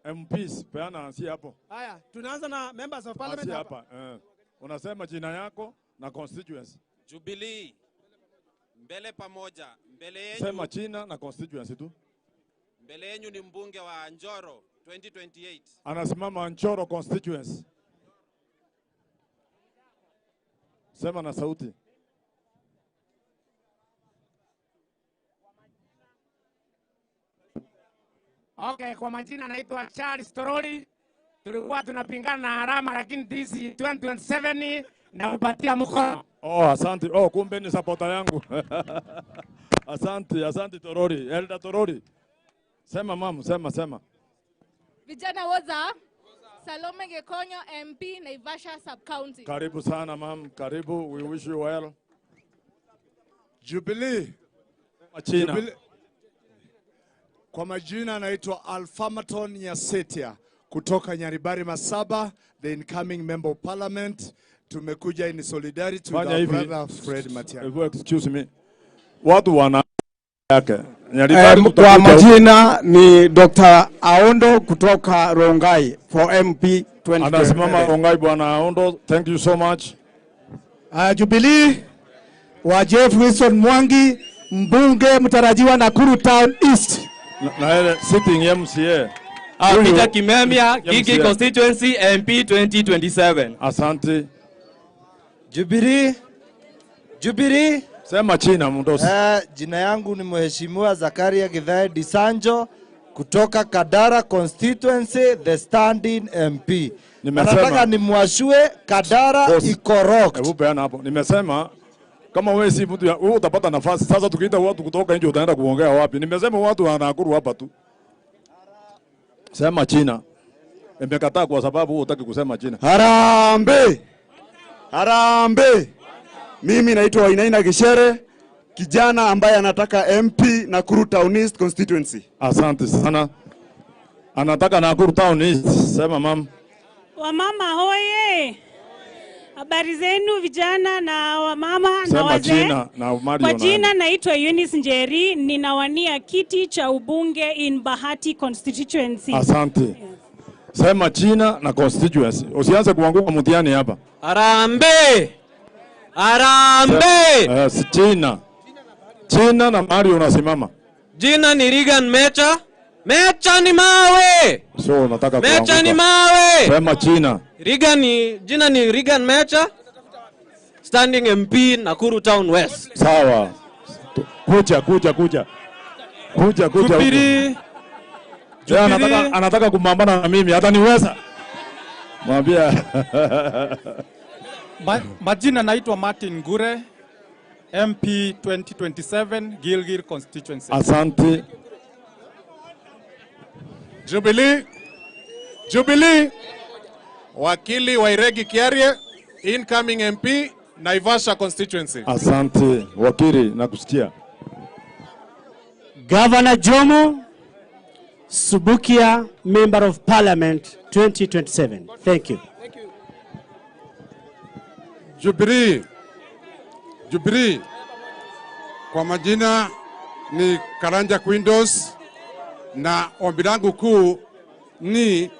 S6: MPs peana si hapo.
S7: Haya, tunaanza na members of parliament
S6: hapa. Unasema jina yako na constituency.
S24: Jubilee. Mbele pamoja, mbele yenu.
S6: Sema jina na constituency tu.
S24: Mbele yenu ni mbunge wa Njoro 2028.
S6: Anasimama Njoro constituency. Sema na sauti.
S30: Okay, kwa majina naitwa Charles Toroli. Tulikuwa tunapingana na Harama lakini this 2027 na upatia mkono.
S6: Oh, asante. Oh, kumbe ni supporter yangu. Asante, asante Toroli. Elda Toroli. Sema mamu, sema, sema.
S25: Vijana woza. Salome Gekonyo, MP, Naivasha Sub-County.
S6: Karibu sana mam, karibu. We wish you well.
S30: Jubilee.
S6: China.
S30: Jubilee. Kwa majina naitwa Alphamaton Nyasetia kutoka Nyaribari Masaba, the incoming member of parliament. Tumekuja in solidarity with our brother Fred Matiang'i.
S6: Excuse me. Watu wana yake.
S26: Kwa majina ni Dr. Aondo kutoka Rongai for MP 2027.
S6: Anasimama Rongai bwana Aondo. Thank you so much.
S32: Jubilee wa Jeff Wilson Mwangi, mbunge mtarajiwa Nakuru Town East.
S6: Na ile sitting MCA.
S27: Peter Kimemia, Gigi constituency MP 2027.
S6: Asante.
S28: Jubilee. Jubilee.
S6: Sema china mdosi.
S28: Jina yangu ni Mheshimiwa Zakaria Githae Disanjo kutoka Kadara constituency, the standing MP. Nataka nimwashue Kadara iko rocked.
S6: Hebu peana hapo. Nimesema kama wewe si mtu wewe utapata nafasi. Sasa tukiita watu kutoka nje utaenda kuongea wapi? Nimesema watu wa Nakuru hapa tu. Sema China. Nimekataa kwa sababu hutaki kusema China.
S29: Harambee. Harambee. Mimi naitwa Wainaina Gishere, kijana ambaye anataka MP Nakuru Town East constituency.
S6: Asante sana. Anataka Nakuru Town East. Sema mam.
S31: Wamama hoye. Habari zenu vijana na wamama na wazee. Kwa jina naitwa Eunice Njeri, ninawania kiti cha ubunge in Bahati constituency.
S6: Asante. Yes. Sema jina na constituency. Usianze kuanguka mtihani hapa.
S27: Harambee. Harambee.
S6: Jina. Jina na mahali unasimama.
S27: Jina ni Regan Mecha. Mecha ni mawe.
S6: So unataka kuanguka.
S27: Mecha ni mawe.
S6: Sema jina.
S27: Regan ni jina ni Regan Mecha. standing MP Nakuru Town West.
S6: Sawa. Kuja kuja kuja. Kuja kuja.
S27: Jubilee.
S6: Jubilee. Anataka kumambana na mimi, hataniweza. Mwambia.
S1: Majina naitwa Martin Ngure, MP 2027 Gilgil constituency.
S6: Asante.
S2: Jubilee. Jubilee. Wakili Wairegi Kiarie, incoming MP Naivasha constituency.
S6: Asante wakili, nakusikia.
S4: Governor Jomo Subukia, Member of Parliament 2027. Thank you.
S5: Jubilee. Jubilee. Kwa majina ni Karanja Quindos, na ombi langu kuu ni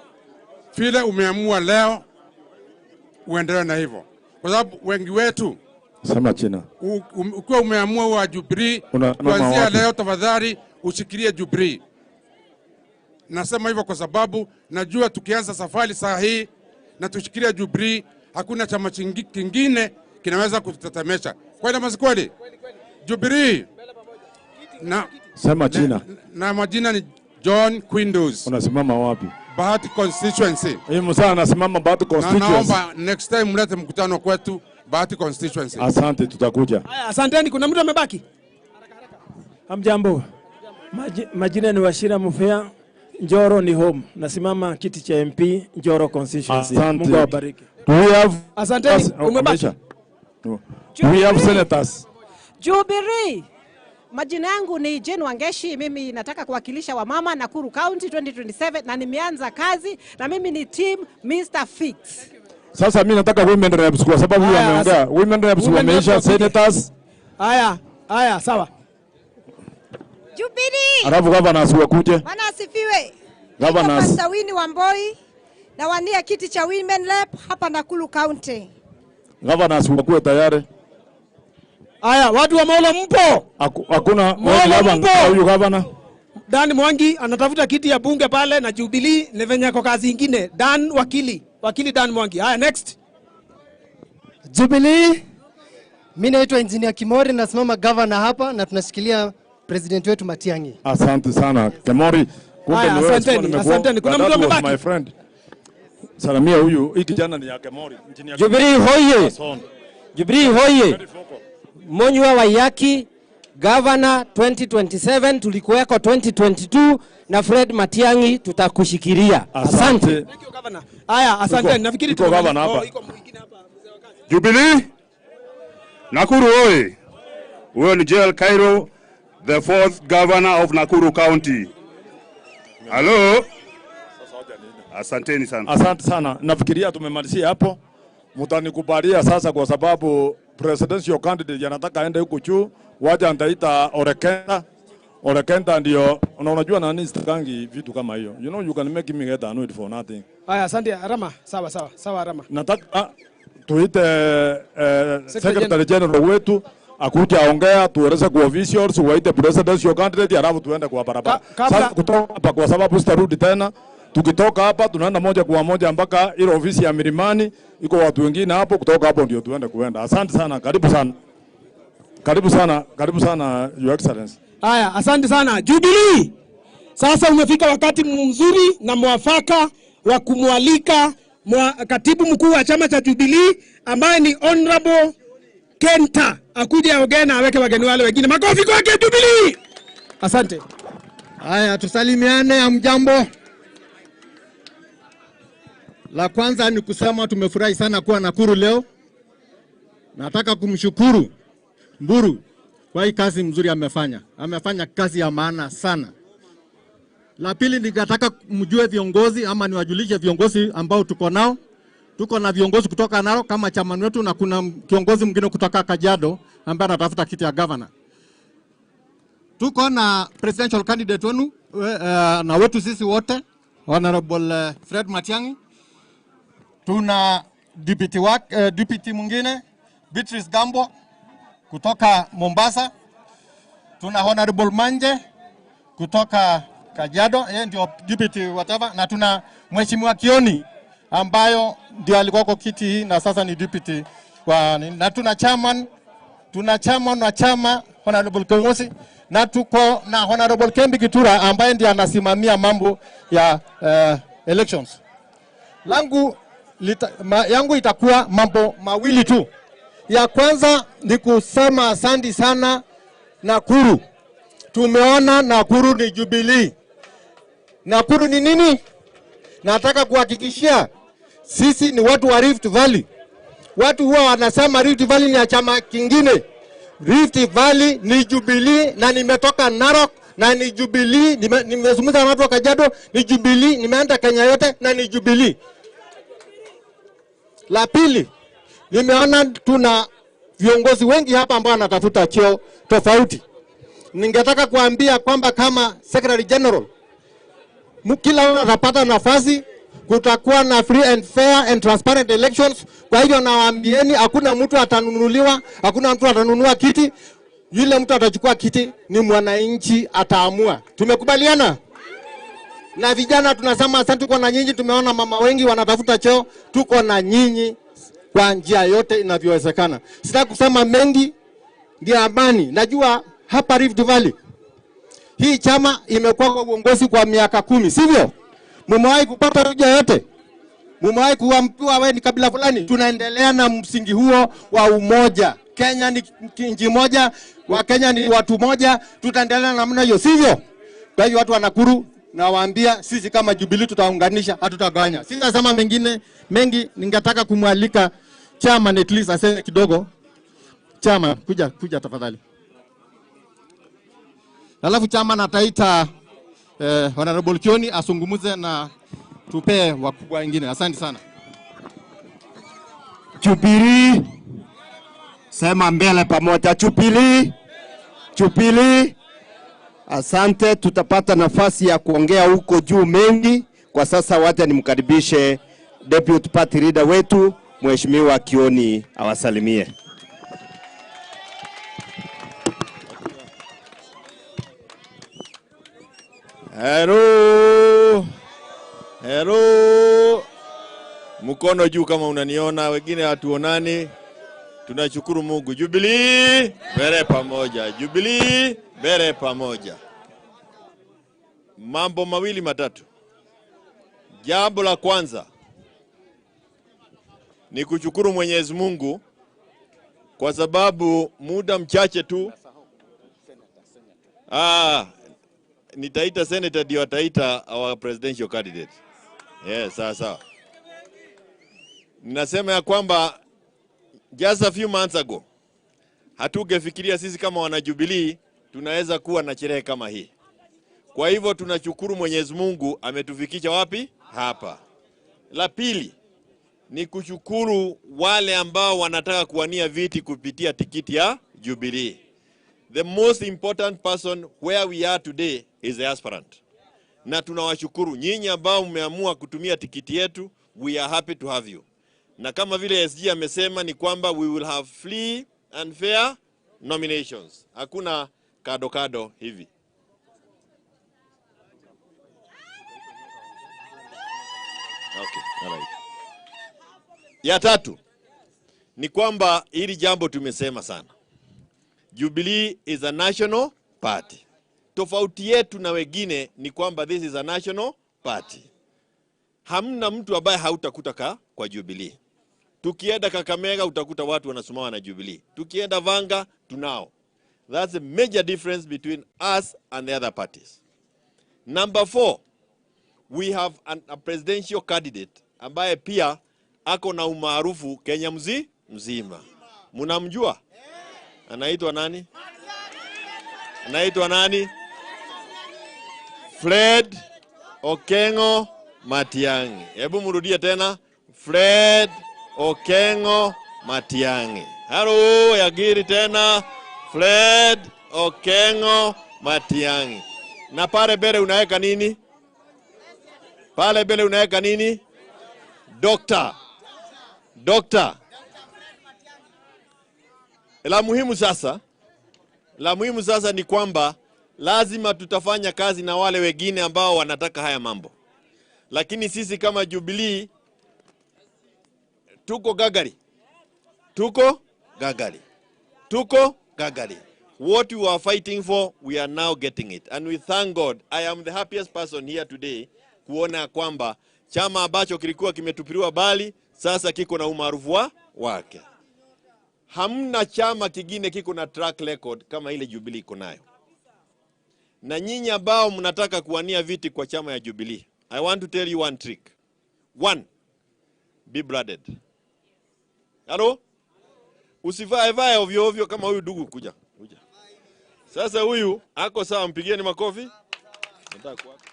S5: vile umeamua leo uendelee na hivyo, kwa sababu wengi wetu
S6: sema china.
S5: Ukiwa umeamua wa Jubilee kuanzia leo, tafadhali ushikilie Jubilee. Nasema hivyo kwa sababu najua tukianza safari saa hii na tushikilie Jubilee, hakuna chama kingine kinaweza kututetemesha. Kweli ama si kweli? Jubilee. Na
S6: sema china.
S5: Na majina ni John Quindos.
S6: Unasimama wapi?
S5: Bahati constituency.
S6: Hii msana anasimama Bahati constituency.
S5: Na naomba next time mlete mkutano kwetu Bahati constituency.
S6: Asante, tutakuja.
S7: Haya, asanteni. Kuna mtu amebaki?
S8: Hamjambo. Majina ni Washira Mufea, Njoro ni home. Nasimama kiti cha MP Njoro constituency.
S6: Asante.
S8: Mungu awabariki.
S6: We have
S7: asanteni. Umebaki.
S6: We have senators.
S17: Jubilee. Majina yangu ni Jane Wangeshi, mimi nataka kuwakilisha wamama Nakuru County 2027 na nimeanza kazi na mimi ni team Mr. Fix.
S6: Sasa mimi nataka women reps kwa sababu huyu ameongea. Women reps wameisha, senators.
S7: Haya, haya sawa.
S9: Jubilee.
S6: Alafu governors wakuje.
S9: Bwana asifiwe.
S6: Governors.
S9: Pastor Winnie Wamboi na wania kiti cha women rep hapa Nakuru County.
S6: Governors wakuwe tayari.
S7: Aya, watu wa Molo mpo?
S6: Hakuna huyu governor.
S7: Dan Mwangi anatafuta kiti ya bunge pale na Jubilee ni venye kwa kazi ingine. Dan wakili, wakili Dan Mwangi. Haya, next.
S10: Jubilee. Mimi naitwa Engineer Kimori, nasimama governor hapa na tunashikilia president wetu Matiang'i.
S6: Asante sana Kimori. Kumbe ni wewe.
S7: Asanteni, asanteni. Kuna mtu amebaki?
S6: My friend. Salamia huyu, hii kijana ni ya Kimori. Engineer
S27: Jubilee hoye. Jubilee hoye. Monywa Waiyaki, Governor 2027, tulikuweko 2022 na Fred Matiang'i tutakushikilia. Asante.
S7: Thank you, Governor. Haya, asante. Nafikiri
S6: tuko governor hapa.
S11: Jubilee. Nakuru oye. Huyo ni JL Cairo, the fourth governor of Nakuru County. Hello. Asanteni sana.
S6: Asante sana. Nafikiria tumemalizia hapo. Mtanikubalia sasa kwa sababu presidential candidate anataka aende huko juu, waja nitaita Orekenda. Orekenda ndio unajua nani sitakangi vitu kama hiyo. You know you can make me get annoyed for nothing.
S7: Haya, asante Arama. Sawa sawa. Sawa Arama.
S6: Nataka tuite Secretary General wetu akuje aongea, tueleze kwa officials, waite presidential candidate alafu tuende kwa barabara. Sasa kutoka hapa kwa sababu sitarudi tena. Tukitoka hapa tunaenda moja kwa moja mpaka ile ofisi ya Milimani, iko watu wengine hapo, kutoka hapo ndio tuende kuenda. Asante sana, karibu sana. Karibu sana, karibu sana Your Excellency.
S7: Haya, asante sana Jubilee. Sasa umefika wakati mzuri na mwafaka wa kumwalika katibu mkuu wa chama cha Jubilee ambaye ni Honorable Kenta akuje aongee na aweke wageni wale wengine. Makofi kwake Jubilee. Asante.
S12: Haya, tusalimiane. Hamjambo. La kwanza ni kusema tumefurahi sana kuwa Nakuru leo. Nataka kumshukuru Mburu kwa hii kazi mzuri amefanya. Amefanya kazi ya maana sana. La pili ningetaka mjue viongozi ama niwajulishe viongozi ambao tuko nao. Tuko na viongozi kutoka Narok kama chama wetu na kuna kiongozi mwingine kutoka Kajiado ambaye anatafuta kiti ya governor. Tuko na presidential candidate wenu na wetu sisi wote Honorable Fred Matiang'i. Tuna deputy mwingine Beatrice Gambo kutoka Mombasa. Tuna Honorable Manje kutoka Kajiado, yeye ndio deputy whatever, na tuna Mheshimiwa Kioni ambayo ndio alikuwa kwa kiti hii na sasa ni deputy kwa, na tuna chairman wa chama Honorable Kongosi, na tuko na Honorable Kembi Kitura ambaye ndiye anasimamia mambo ya elections. Yangu itakuwa mambo mawili tu. Ya kwanza ni kusema asante sana Nakuru. Tumeona Nakuru ni Jubilee. Nakuru ni nini? Nataka kuhakikishia sisi ni watu wa Rift Valley. Watu huwa wanasema Rift Valley ni ya chama kingine. Rift Valley ni Jubilee, na nimetoka Narok na ni Jubilee, nimezungumza na watu wa Kajiado ni Jubilee, nimeenda Kenya yote na ni Jubilee. La pili, nimeona tuna viongozi wengi hapa ambao wanatafuta cheo tofauti. Ningetaka kuambia kwamba kama Secretary General, kila mtu atapata nafasi, kutakuwa na free and fair and transparent elections. Kwa hivyo nawaambieni hakuna mtu atanunuliwa, hakuna mtu atanunua kiti. Yule mtu atachukua kiti ni mwananchi ataamua. Tumekubaliana? Na vijana tunasema asante kwa na nyinyi. Tumeona mama wengi wanatafuta cheo, tuko na nyinyi kwa njia yote inavyowezekana. Sitaki kusema mengi, ndio amani. Najua hapa Rift Valley hii chama imekuwa kwa uongozi kwa miaka 10, sivyo? Mumewahi kupata hoja yote? Mumewahi kuambiwa wewe ni kabila fulani? Tunaendelea na msingi huo wa umoja. Kenya ni nchi moja, wa Kenya ni watu moja, tutaendelea namna hiyo, sivyo? Kwa hiyo watu wa Nakuru nawaambia sisi kama Jubilee tutaunganisha, hatutagawanya. Sitasema mengine mengi, ningetaka kumwalika chairman at least aseme kidogo. Chairman, kuja tafadhali. Alafu chairman ataita Honorable Kioni asungumuze na tupee wakubwa wengine. Asante sana.
S3: Jubilee, sema mbele pamoja. Jubilee, Jubilee. Asante, tutapata nafasi ya kuongea huko juu mengi. Kwa sasa wacha nimkaribishe Deputy Party Leader wetu Mheshimiwa Kioni awasalimie.
S13: Hello. Hello. Mkono juu kama unaniona, wengine hatuonani. Tunashukuru Mungu. Jubilee mbele pamoja. Jubilee mbele pamoja. Mambo mawili matatu. Jambo la kwanza ni kushukuru Mwenyezi Mungu kwa sababu muda mchache tu nitaita senator ndio ataita our presidential candidate. Yes, sawa sawa. Ninasema ya kwamba just a few months ago hatugefikiria sisi kama wana Jubilee tunaweza kuwa na sherehe kama hii. Kwa hivyo tunashukuru Mwenyezi Mungu ametufikisha wapi? Hapa. La pili ni kushukuru wale ambao wanataka kuwania viti kupitia tikiti ya Jubilee. The most important person where we are today is the aspirant. Na tunawashukuru nyinyi ambao mmeamua kutumia tikiti yetu, we are happy to have you. Na kama vile SG amesema ni kwamba we will have free and fair nominations. Hakuna kado kado hivi. Okay, all right. Ya tatu ni kwamba hili jambo tumesema sana. Jubilee is a national party. Tofauti yetu na wengine ni kwamba this is a national party. Hamna mtu ambaye hautakuta kwa Jubilee. Tukienda Kakamega utakuta watu wanasimama na Jubilee. Tukienda Vanga tunao. That's a major difference between us and the other parties. Number 4, we have a presidential candidate ambaye pia ako na umaarufu Kenya mzima. Mnamjua? Anaitwa nani? Anaitwa nani? Fred Okengo Matiang'i. Hebu mrudie tena. Fred Okengo Matiang'i. Halo, yagiri tena. Fred Okengo Matiang'i. Na pale mbele unaweka nini? Pale mbele unaweka nini? Doctor. Doctor. La muhimu sasa ni kwamba lazima tutafanya kazi na wale wengine ambao wanataka haya mambo. Lakini sisi kama Jubilee tuko gagari. Tuko gagari. Tuko gagari. What we are fighting for, we are now getting it. And we thank God. I am the happiest person here today kuona kwamba chama ambacho kilikuwa kimetupiliwa bali sasa kiko na umaarufu wake. Hamna chama kingine kiko na track record kama ile Jubilee iko nayo. Na nyinyi ambao mnataka kuwania viti kwa chama ya Jubilee, I want to tell you one trick. One, be blooded. Hello? Usivae vae ovyo ovyo kama huyu ndugu kuja. Kuja. Sasa huyu ako sawa, mpigieni makofi. Nataka kuwaka.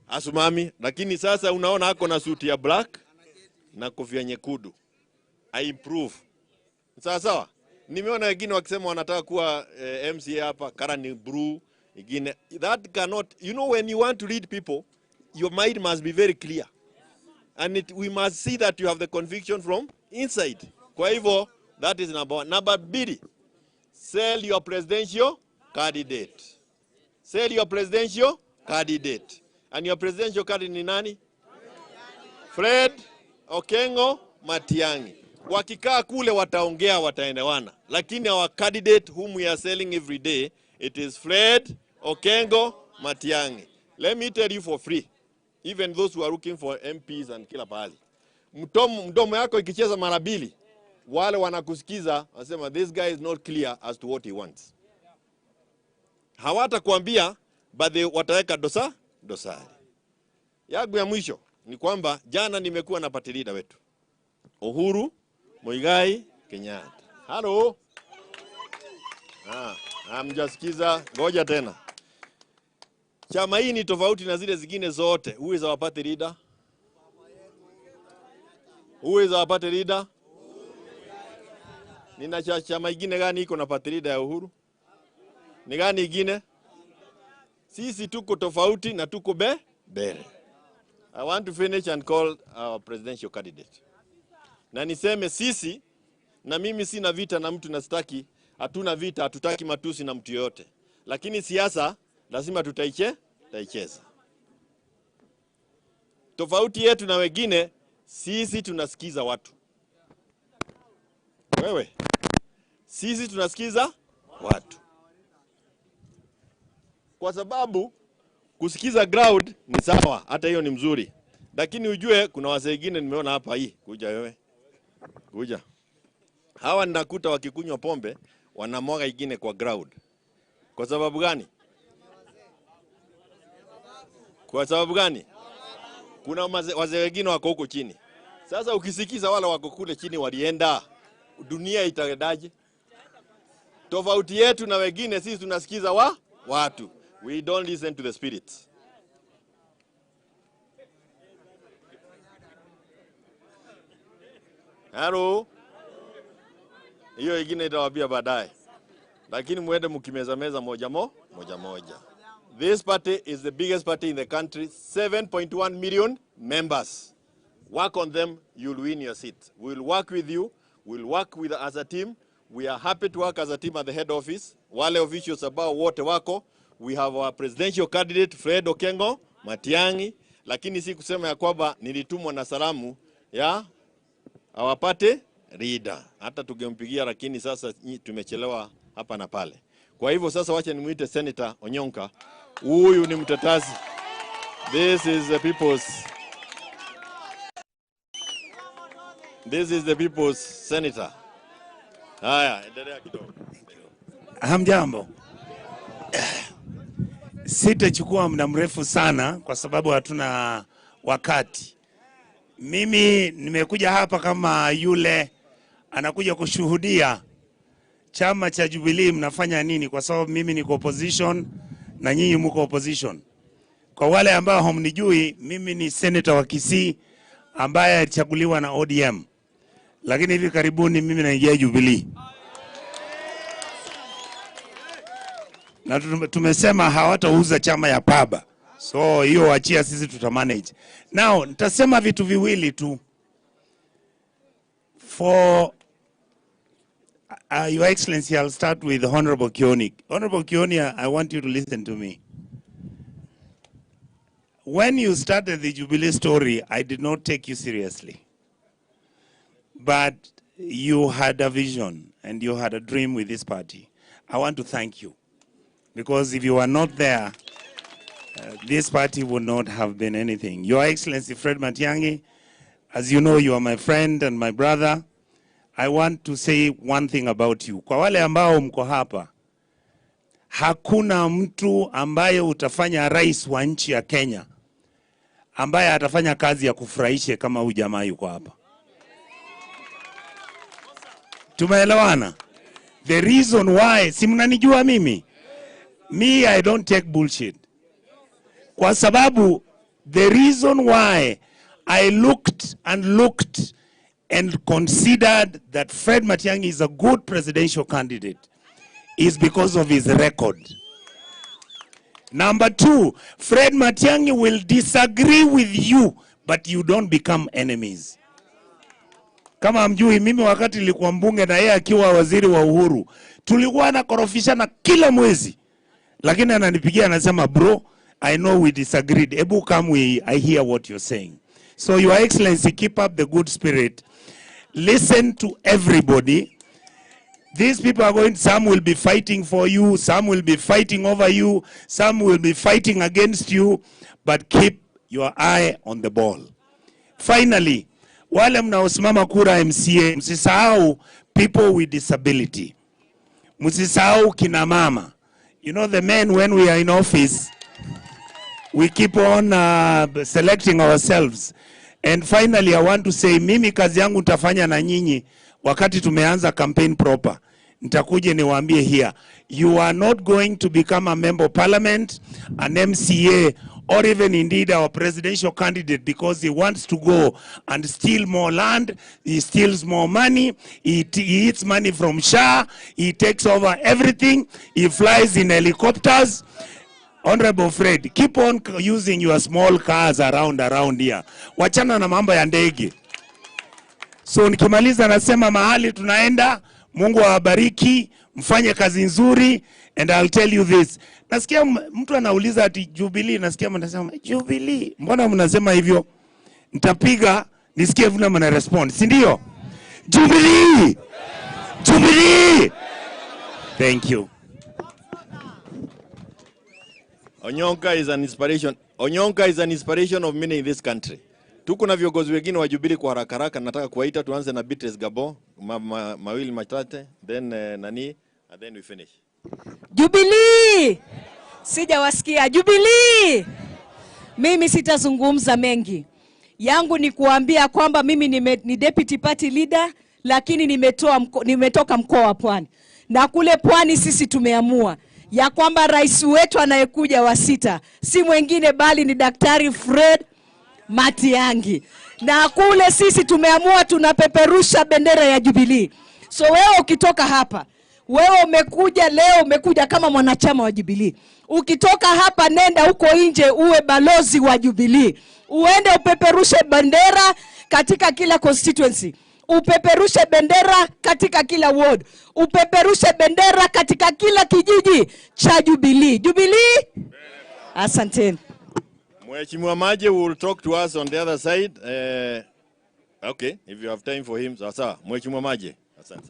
S13: Asumami, lakini sasa unaona ako na suti ya black na kofia nyekundu. I improve. Sawa sawa. Nimeona wengine wakisema wanataka kuwa MCA hapa, kara ni blue, ingine. That cannot, you know, when you want to lead people, your mind must be very clear. And we must see that you have the conviction from inside. Kwa hivyo, that is number one. Number 2, sell your presidential candidate. Sell your presidential candidate. And your presidential candidate ni nani? Fred Okengo Matiang'i. Wakikaa kule wataongea, wataelewana. Lakini our candidate whom we are selling every day, it is Fred Okengo Matiang'i. Let me tell you for free, even those who are looking for MPs and kila pahali, mdomo yako ikicheza mara mbili, wale wanakusikiza wanasema this guy is not clear as to what he wants. Hawatakuambia, but they wataweka dosari. Yangu ya mwisho ni kwamba jana nimekuwa na party leader wetu Uhuru Muigai Kenyatta. Hello. Hamjasikiza, ngoja tena. Chama hii ni tofauti na zile zingine zote. Who is our party leader? Who is our party leader? Nina chama ingine gani iko na party leader ya Uhuru? Ni gani ingine? Sisi tuko tofauti na tuko mbele. I want to finish and call our presidential candidate. Na niseme sisi, na mimi sina vita na mtu na sitaki, hatuna vita, hatutaki matusi na mtu yote. Lakini siasa lazima tutaicheza. Tofauti yetu na wengine, sisi tunasikiza watu. Wewe, sisi tunasikiza watu. Kwa sababu kusikiza ground ni sawa, hata hiyo ni mzuri. Lakini ujue kuna wazee wengine nimeona hapa hii, kuja wewe. Kuja. Hawa ninakuta wakikunywa pombe wanamwaga ingine kwa ground. Kwa sababu gani? Kwa sababu gani? Kuna wazee wengine wako huko chini. Sasa ukisikiza wale wako kule chini walienda, dunia itaendaje? Tofauti yetu na wengine, sisi tunasikiza watu. We don't listen to the spirits. Hello. Hiyo ingine itawaambia baadaye. Lakini muende mkimeza meza moja moja. This party is the biggest party in the country, 7.1 million members. Work on them, you'll win your seat. We'll work with you, we'll work with as a team. We are happy to work as a team at the head office. Wale officials ambao wote wako. We have our presidential candidate Fred Okengo Matiang'i, lakini si kusema ya kwamba nilitumwa na salamu ya our party leader. Hata tungempigia, lakini sasa tumechelewa hapa na pale. Kwa hivyo sasa wacha nimuite Senator Onyonka. Huyu ni mtetezi. This is the people's. This is the people's senator. Haya, endelea kidogo.
S14: Hamjambo. Sitachukua muda mrefu sana kwa sababu hatuna wakati. Mimi nimekuja hapa kama yule anakuja kushuhudia chama cha Jubilee mnafanya nini, kwa sababu mimi niko opposition na nyinyi mko opposition. Kwa wale ambao hamnijui, mimi ni senator wa Kisii ambaye alichaguliwa na ODM. Lakini hivi karibuni mimi naingia Jubilee. Na tumesema hawatauza chama ya paba. So hiyo achia sisi tutamanage. Now nitasema vitu viwili tu. For Your Excellency, I'll start with Honorable Kioni. Honorable Kioni, I want you to listen to me. When you started the Jubilee story, I did not take you seriously. But you had a vision and you had a dream with this party. I want to thank you, because if you were not there, this party would not have been anything. Your Excellency Fred Matiang'i, as you know, you are my friend and my brother. I want to say one thing about you. Kwa wale ambao mko hapa, hakuna mtu ambaye utafanya rais wa nchi ya Kenya ambaye atafanya kazi ya kufurahisha kama huyu jamaa yuko hapa. Tumeelewana? The reason why, si mnanijua mimi? Me, I don't take bullshit. Kwa sababu, the reason why I looked and looked and considered that Fred Matiang'i is a good presidential candidate is because of his record. Number two, Fred Matiang'i will disagree with you, but you don't become enemies. Kama hamjui, mimi wakati nilikuwa mbunge na yeye akiwa waziri wa Uhuru, tulikuwa nakorofishana kila mwezi. Lakini ananipigia anasema, bro, I know we disagreed. Ebu come, I hear what you're saying. So Your Excellency, keep up the good spirit. Listen to everybody. These people are going, some will be fighting for you, some will be fighting over you, some will be fighting against you, but keep your eye on the ball. Finally, wale mnaosimama kura MCA, msisahau people with disability. Msisahau kina mama. You know, the men, when we are in office, we keep on selecting ourselves. And finally, I want to say, mimi kazi yangu nitafanya na nyinyi wakati tumeanza campaign proper. Nitakuja niwaambie here, you are not going to become a member of parliament, an MCA, or even indeed our presidential candidate because he wants to go and steal more land, he steals more money, he eats money from SHA, he takes over everything, he flies in helicopters. Honorable Fred, keep on using your small cars around here. Wachana na mambo ya ndege. So nikimaliza nasema mahali tunaenda, Mungu awabariki, mfanye kazi nzuri, and I'll tell you this. Nasikia mtu anauliza ati Jubilee, nasikia mnasema Jubilee. Mbona mnasema hivyo? Nitapiga nisikie vile mna respond, si ndio? Jubilee! Jubilee! Thank you.
S13: Onyonka is an inspiration. Onyonka is an inspiration of many in this country. Tuko na viongozi wengine wa Jubilee kwa haraka haraka, nataka kuwaita. Tuanze na Beatrice Gabo, mawili matate, then nani, and then we finish.
S15: Jubilee! Sijawasikia. Jubilee! Mimi sitazungumza mengi. Yangu ni kuambia kwamba mimi ni deputy party leader, lakini nimetoka mkoa wa Pwani. Na kule Pwani sisi tumeamua ya kwamba rais wetu anayekuja wa 6 si mwingine bali ni Daktari Fred Matiang'i. Na kule sisi tumeamua tunapeperusha bendera ya Jubilee. So wewe ukitoka hapa, wewe umekuja leo, umekuja kama mwanachama wa Jubilee. Ukitoka hapa nenda huko nje uwe balozi wa Jubilee. Uende upeperushe bendera katika kila constituency. Upeperushe bendera katika kila ward. Upeperushe bendera katika kila kijiji cha Jubilee. Jubilee? Asanteni.
S13: Mheshimiwa Maje will talk to us on the other side. Okay, if you have time for him. Sasa, Mheshimiwa Maje. Asante.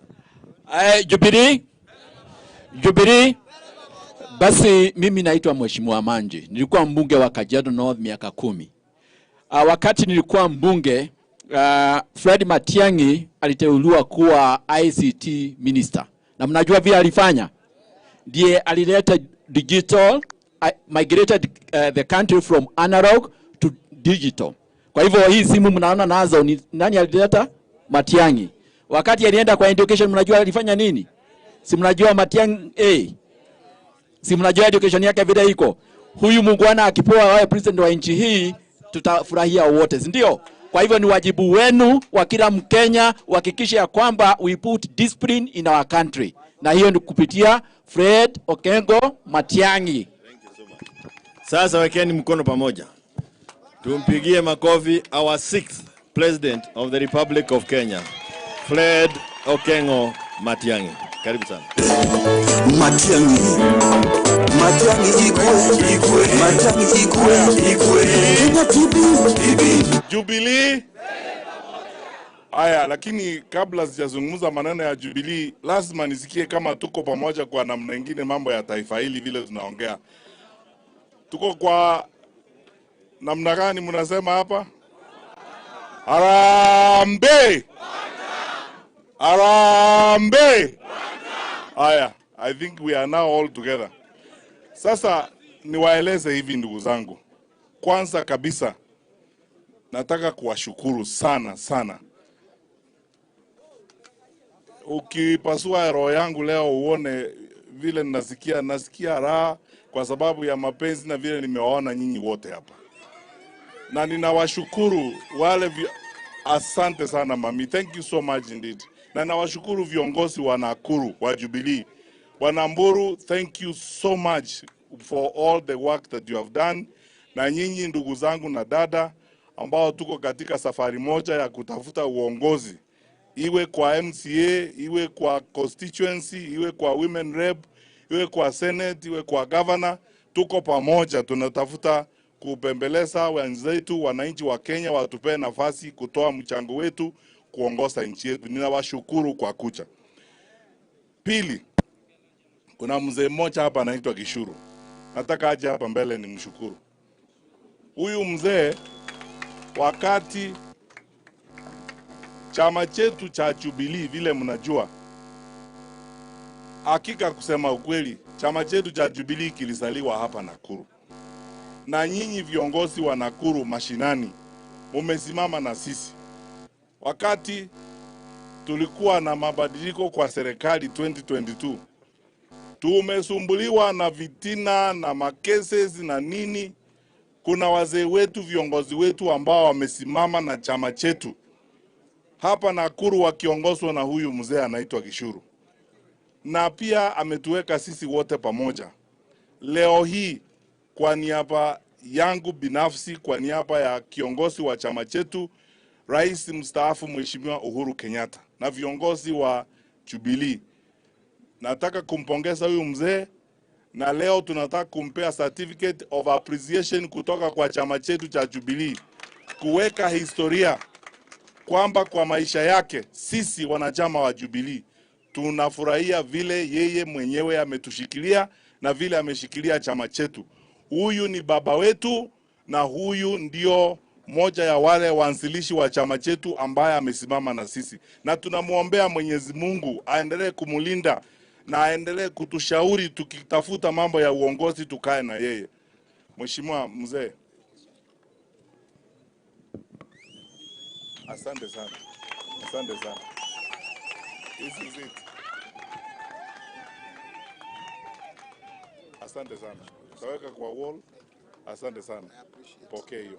S16: Jubilee? Jubilee? Basi mimi naitwa Mheshimiwa Manje. Nilikuwa mbunge wa Kajiado North miaka 10. Wakati nilikuwa mbunge, Fred Matiang'i aliteuliwa kuwa ICT minister. Na mnajua vile alifanya? Ndiye alileta digital, migrated the country from analog to digital. Kwa hivyo hii simu mnaona nazo ni nani alileta? Matiang'i. Wakati alienda kwa education mnajua alifanya nini? Si mnajua Matiang'i Si mnajua education yake vile iko. Huyu mungwana akipewa awe president wa nchi hii tutafurahia wote, si ndio? Kwa hivyo ni wajibu wenu wa kila Mkenya uhakikishe ya kwamba we put discipline in our country. Na hiyo ni kupitia Fred Okengo Matiang'i.
S13: Thank you so much. Sasa wekeni mkono pamoja. Tumpigie makofi our 6th President of the Republic of Kenya, Fred Okengo Matiang'i. Karibu sana.
S18: Matiang'i. Matiang'i ikwe, ikwe. Matiang'i ikwe, ikwe. Kenya TB, TB.
S13: Jubilee.
S19: Aya, lakini kabla sijazungumza maneno ya Jubilee, lazima nisikie kama tuko pamoja kwa namna nyingine mambo ya taifa hili vile tunaongea. Tuko kwa namna gani mnasema hapa? Harambee! Harambee! Aya, I think we are now all together. Sasa niwaeleze hivi ndugu zangu. Kwanza kabisa nataka kuwashukuru sana sana. Ukipasua roho yangu leo uone vile nasikia raha kwa sababu ya mapenzi na vile nimewaona nyinyi wote hapa. Na ninawashukuru wale asante sana mami, thank you so much indeed. Na ninawashukuru viongozi wa Nakuru wa Jubilee. Bwana Mburu, thank you so much for all the work that you have done. Na nyinyi ndugu zangu na dada ambao tuko katika safari moja ya kutafuta uongozi, iwe kwa MCA, iwe kwa constituency, iwe kwa women rep, iwe kwa senate, iwe kwa governor, tuko pamoja tunatafuta kupembeleza wenzetu wananchi wa Kenya watupe nafasi kutoa mchango wetu kuongoza nchi yetu. Ninawashukuru kwa kucha. Pili, kuna mzee mmoja hapa anaitwa Gishuru. Nataka aje hapa mbele nimshukuru. Huyu mzee, wakati chama chetu cha Jubilee, vile mnajua, hakika kusema ukweli, chama chetu cha Jubilee kilizaliwa hapa Nakuru. Na nyinyi viongozi wa Nakuru mashinani mumesimama na sisi. Wakati tulikuwa na mabadiliko kwa serikali 2022, tumesumbuliwa na vitina na makeses na nini. Kuna wazee wetu, viongozi wetu ambao wamesimama na chama chetu hapa Nakuru wakiongozwa na huyu mzee anaitwa Gishuru. Na pia ametuweka sisi wote pamoja. Leo hii kwa niaba yangu binafsi, kwa niaba ya kiongozi wa chama chetu Rais mstaafu Mheshimiwa Uhuru Kenyatta na viongozi wa Jubilee, nataka kumpongeza huyu mzee, na leo tunataka kumpea certificate of appreciation kutoka kwa chama chetu cha Jubilee, kuweka historia kwamba kwa maisha yake sisi wanachama wa Jubilee tunafurahia vile yeye mwenyewe ametushikilia na vile ameshikilia chama chetu. Huyu ni baba wetu na huyu ndio moja ya wale waanzilishi wa chama chetu ambaye amesimama na sisi. Na tunamuombea Mwenyezi Mungu aendelee kumulinda na aendelee kutushauri tukitafuta mambo ya uongozi tukae na yeye. Mheshimiwa mzee, asante sana. Asante sana. This is it. Asante sana. Taweka kwa wall. Asante sana. Pokea hiyo.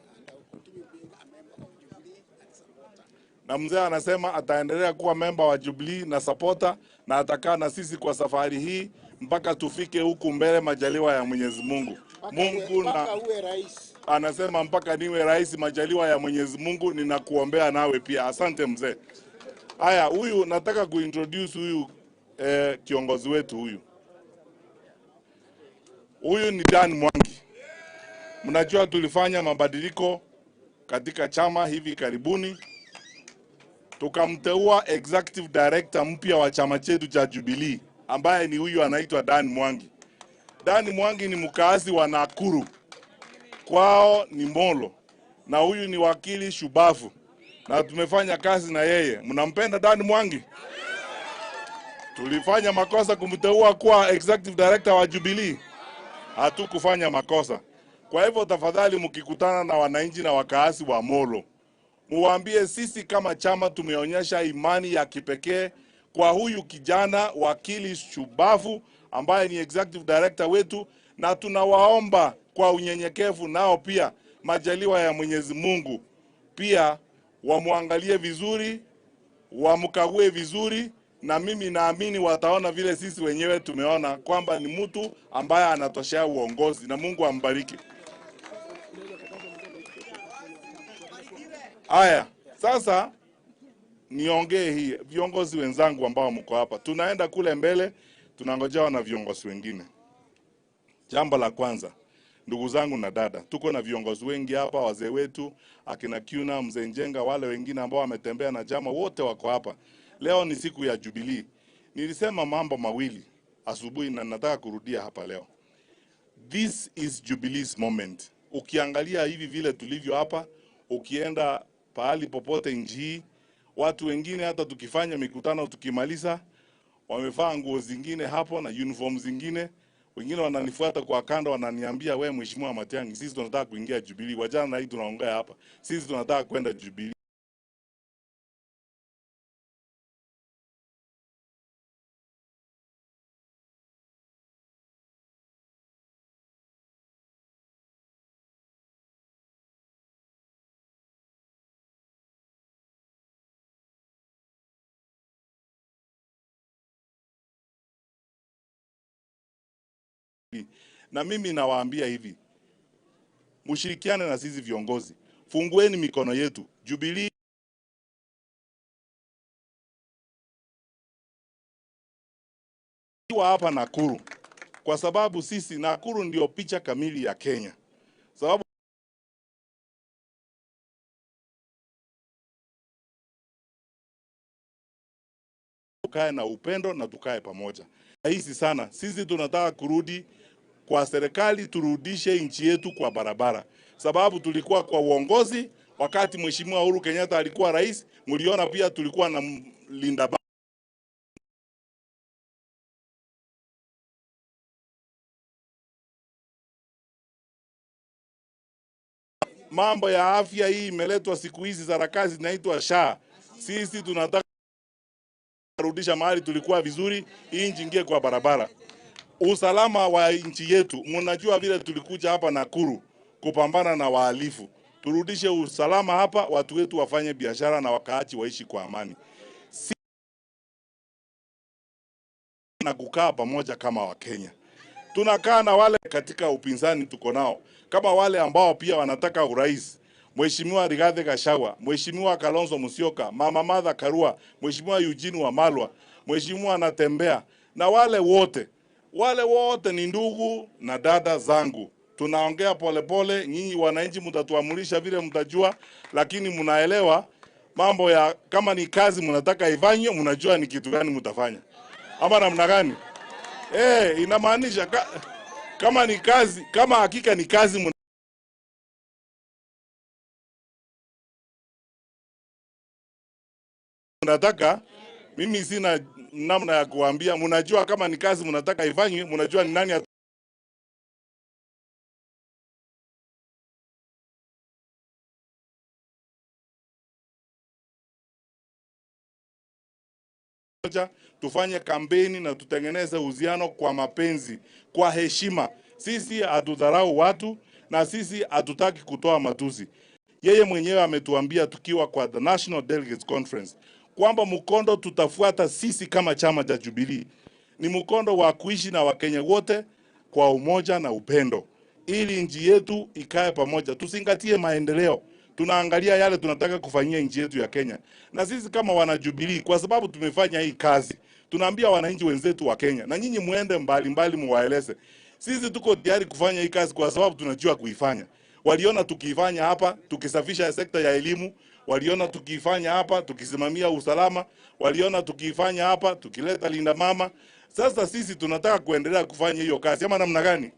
S19: Na mzee anasema ataendelea kuwa member wa Jubilee na supporter, na atakaa na sisi kwa safari hii mpaka tufike huku mbele majaliwa ya Mwenyezi Mungu. Mungu na
S20: uwe rais.
S19: Anasema mpaka niwe rais majaliwa ya Mwenyezi Mungu, ninakuombea nawe pia. Asante mzee. Haya, huyu nataka kuintroduce huyu kiongozi wetu huyu. Huyu ni Dan Mwangi. Mnajua tulifanya mabadiliko katika chama hivi karibuni. Tukamteua executive director mpya wa chama chetu cha Jubilee ambaye ni huyu anaitwa Dan Mwangi. Dan Mwangi ni mkazi wa Nakuru. Kwao ni Molo. Na huyu ni wakili shubavu. Na tumefanya kazi na yeye. Mnampenda Dan Mwangi? Tulifanya makosa kumteua kuwa executive director wa Jubilee? Hatukufanya makosa. Kwa hivyo tafadhali mkikutana na wananchi na wakaasi wa Molo, muambie sisi kama chama tumeonyesha imani ya kipekee kwa huyu kijana wakili shubavu ambaye ni executive director wetu, na tunawaomba kwa unyenyekevu nao pia majaliwa ya Mwenyezi Mungu pia wamuangalie vizuri, wamkague vizuri, na mimi naamini wataona vile sisi wenyewe tumeona kwamba ni mtu ambaye anatoshea uongozi, na Mungu ambariki. Aya, sasa niongee hii viongozi wenzangu ambao mko hapa. Tunaenda kule mbele, tunangojewa na viongozi wengine. Jambo la kwanza, Ndugu zangu na dada, tuko na viongozi wengi hapa, wazee wetu akina Kiuna, Mzee Njenga, wale wengine ambao wametembea na chama wote wako hapa. Leo ni siku ya Jubilee. Nilisema mambo mawili asubuhi na nataka kurudia hapa leo. This is Jubilee's moment. Ukiangalia hivi vile tulivyo hapa, ukienda pahali popote nchi hii, watu wengine hata tukifanya mikutano tukimaliza, wamevaa nguo zingine hapo na uniform zingine. Wengine wananifuata kwa kando wananiambia, we Mheshimiwa Matiang'i, sisi tunataka kuingia Jubilee. Wajana na hii tunaongea hapa, sisi tunataka kwenda Jubilee. Na mimi nawaambia hivi, mshirikiane na sisi viongozi, fungueni mikono yetu. Jubilee hapa Nakuru, kwa sababu sisi Nakuru ndio picha kamili ya Kenya. Sababu tukae na upendo na tukae pamoja. Rahisi sana, sisi tunataka kurudi kwa serikali, turudishe nchi yetu kwa barabara. Sababu tulikuwa kwa uongozi wakati Mheshimiwa Uhuru Kenyatta alikuwa rais, mliona pia tulikuwa na Linda Mambo ya afya hii imeletwa siku hizi za zinaitwa SHA. Sisi tunataka kurudisha mahali tulikuwa vizuri, hii nchi ingie kwa barabara. Usalama wa nchi yetu, mnajua vile tulikuja hapa Nakuru kupambana na wahalifu. Turudishe usalama hapa, watu wetu wafanye biashara na wakaaji waishi kwa amani. Na kukaa pamoja kama Wakenya. Tunakaa na wale katika upinzani tuko nao, kama wale ambao pia wanataka urais. Mheshimiwa Rigathi Gachagua, Mheshimiwa Kalonzo Musyoka, Mama Martha Karua, Mheshimiwa Eugene Wamalwa, Mheshimiwa Anatembea, na wale wote. Wale wote ni ndugu na dada zangu. Tunaongea polepole, nyinyi wananchi mtatuamulisha vile mtajua, lakini mnaelewa mambo ya kama ni kazi mnataka ifanywe, mnajua ni kitu gani mtafanya. Ama namna gani? Inamaanisha kama ni kazi, kama hakika ni kazi mnataka, mimi sina namna ya kuambia. Mnajua kama ni kazi mnataka ifanywe, mnajua ni nani tufanye kampeni na tutengeneze uhusiano kwa mapenzi, kwa heshima. Sisi hatudharau watu na sisi hatutaki kutoa matusi. Yeye mwenyewe ametuambia tukiwa kwa the National Delegates Conference kwamba mkondo tutafuata sisi kama chama cha Jubilee ni mkondo wa kuishi na Wakenya wote kwa umoja na upendo, ili nchi yetu ikae pamoja. Tusingatie maendeleo, tunaangalia yale tunataka kufanyia nchi yetu ya Kenya. Na sisi kama wana Jubilee, kwa sababu tumefanya hii kazi, tunaambia wananchi wenzetu wa Kenya, na nyinyi muende mbali mbali muwaeleze, sisi tuko tayari kufanya hii kazi kwa sababu tunajua kuifanya. Waliona tukifanya hapa, tukisafisha sekta ya elimu, waliona tukifanya hapa, tukisimamia usalama, waliona tukifanya hapa, tukileta Linda Mama. Sasa sisi tunataka kuendelea kufanya hiyo kazi, ama namna gani?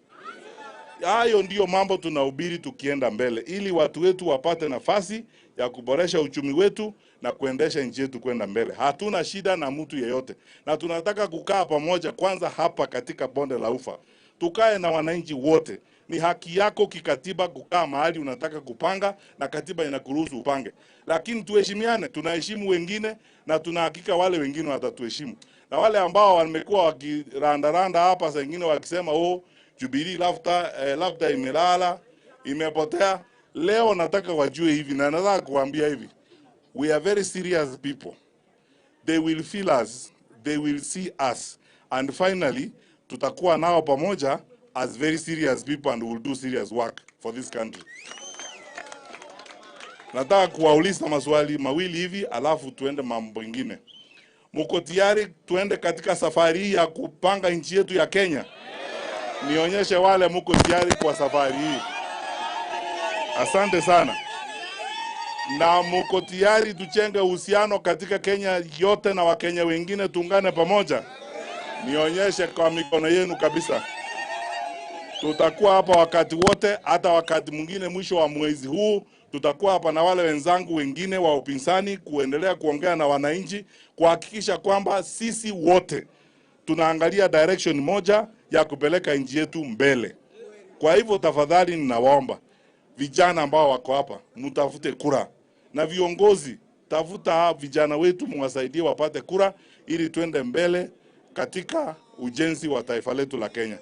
S19: Hayo ndiyo mambo tunahubiri tukienda mbele, ili watu wetu wapate nafasi ya kuboresha uchumi wetu na kuendesha nchi yetu kwenda mbele. Hatuna shida na mtu yeyote, na tunataka kukaa pamoja kwanza hapa katika bonde la Ufa. Tukae na wananchi wote. Ni haki yako kikatiba kukaa mahali unataka kupanga, na katiba inakuruhusu upange. Lakini tuheshimiane, tunaheshimu wengine na tunahakika wale wengine watatuheshimu. Na wale ambao wamekuwa wakirandaranda hapa saa nyingine wakisema oh, Jubilee labda imelala, imepotea. Leo nataka wajue hivi, na nataka kuambia hivi. We are very serious people. They will feel us, they will see us. And finally, tutakuwa nao pamoja as very serious people and will do serious work for this country. Nataka kuwauliza maswali mawili hivi, alafu tuende mambo mengine. Mko tayari tuende katika safari ya kupanga nchi yetu ya Kenya? Nionyeshe wale mko tayari kwa safari hii. Asante sana. Na mko tayari tuchenge uhusiano katika Kenya yote na Wakenya wengine, tuungane pamoja? Nionyeshe kwa mikono yenu kabisa. Tutakuwa hapa wakati wote, hata wakati mwingine mwisho wa mwezi huu tutakuwa hapa na wale wenzangu wengine wa upinzani kuendelea kuongea na wananchi, kuhakikisha kwamba sisi wote tunaangalia direction moja ya kupeleka nchi yetu mbele. Kwa hivyo tafadhali ninawaomba vijana ambao wako hapa, mtafute kura, na viongozi, tafuta vijana wetu mwasaidie wapate kura ili tuende mbele katika ujenzi wa taifa letu la Kenya.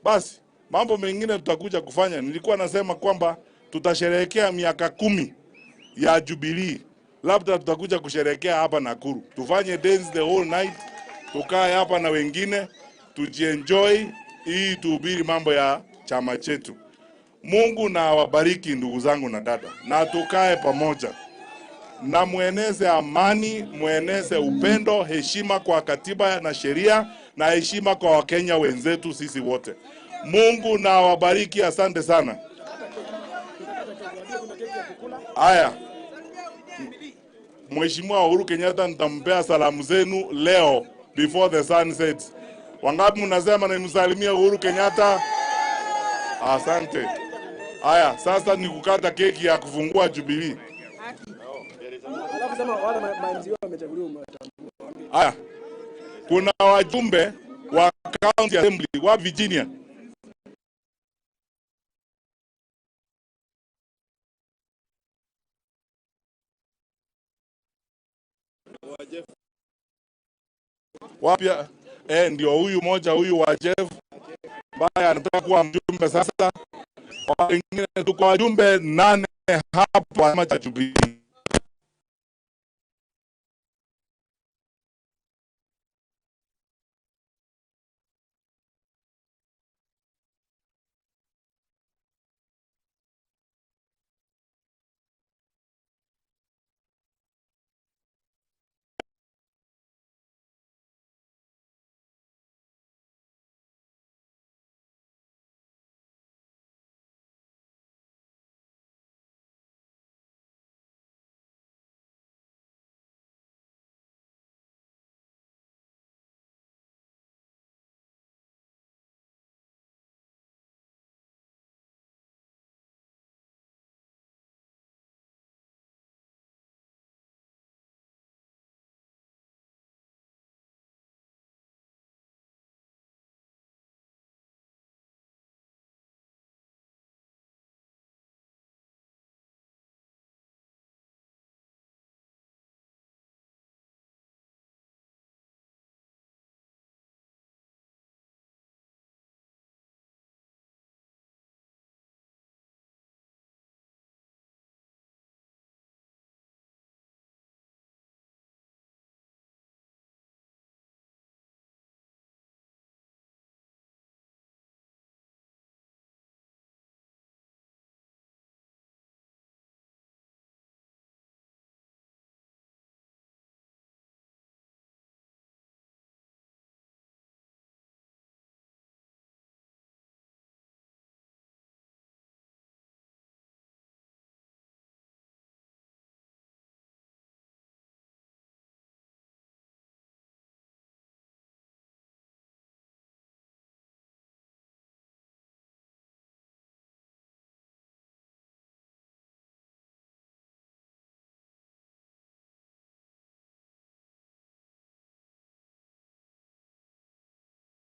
S19: Basi mambo mengine tutakuja kufanya. Nilikuwa nasema kwamba tutasherehekea miaka 10 ya Jubilee. Labda tutakuja kusherehekea hapa Nakuru. Tufanye dance the whole night, tukae hapa na wengine, tujienjoy ili tuhubiri mambo ya chama chetu. Mungu na awabariki ndugu zangu na dada, na tukae pamoja. Na mueneze amani, mueneze upendo, heshima kwa katiba na sheria, na heshima kwa Wakenya wenzetu sisi wote. Mungu na awabariki, asante sana. Aya, Mheshimiwa Uhuru Kenyatta nitampea salamu zenu leo before the sun sets. Wangapi mnasema nimsalimie Uhuru Kenyatta? Asante. Aya, sasa ni kukata keki ya kufungua Jubilee. Aya, kuna wajumbe wa County Assembly wa Virginia. Wapya ndio huyu moja, huyu wa Jeff ambaye anataka kuwa mjumbe sasa. Wengine tuko wajumbe 8 hapa chama cha Jubilee.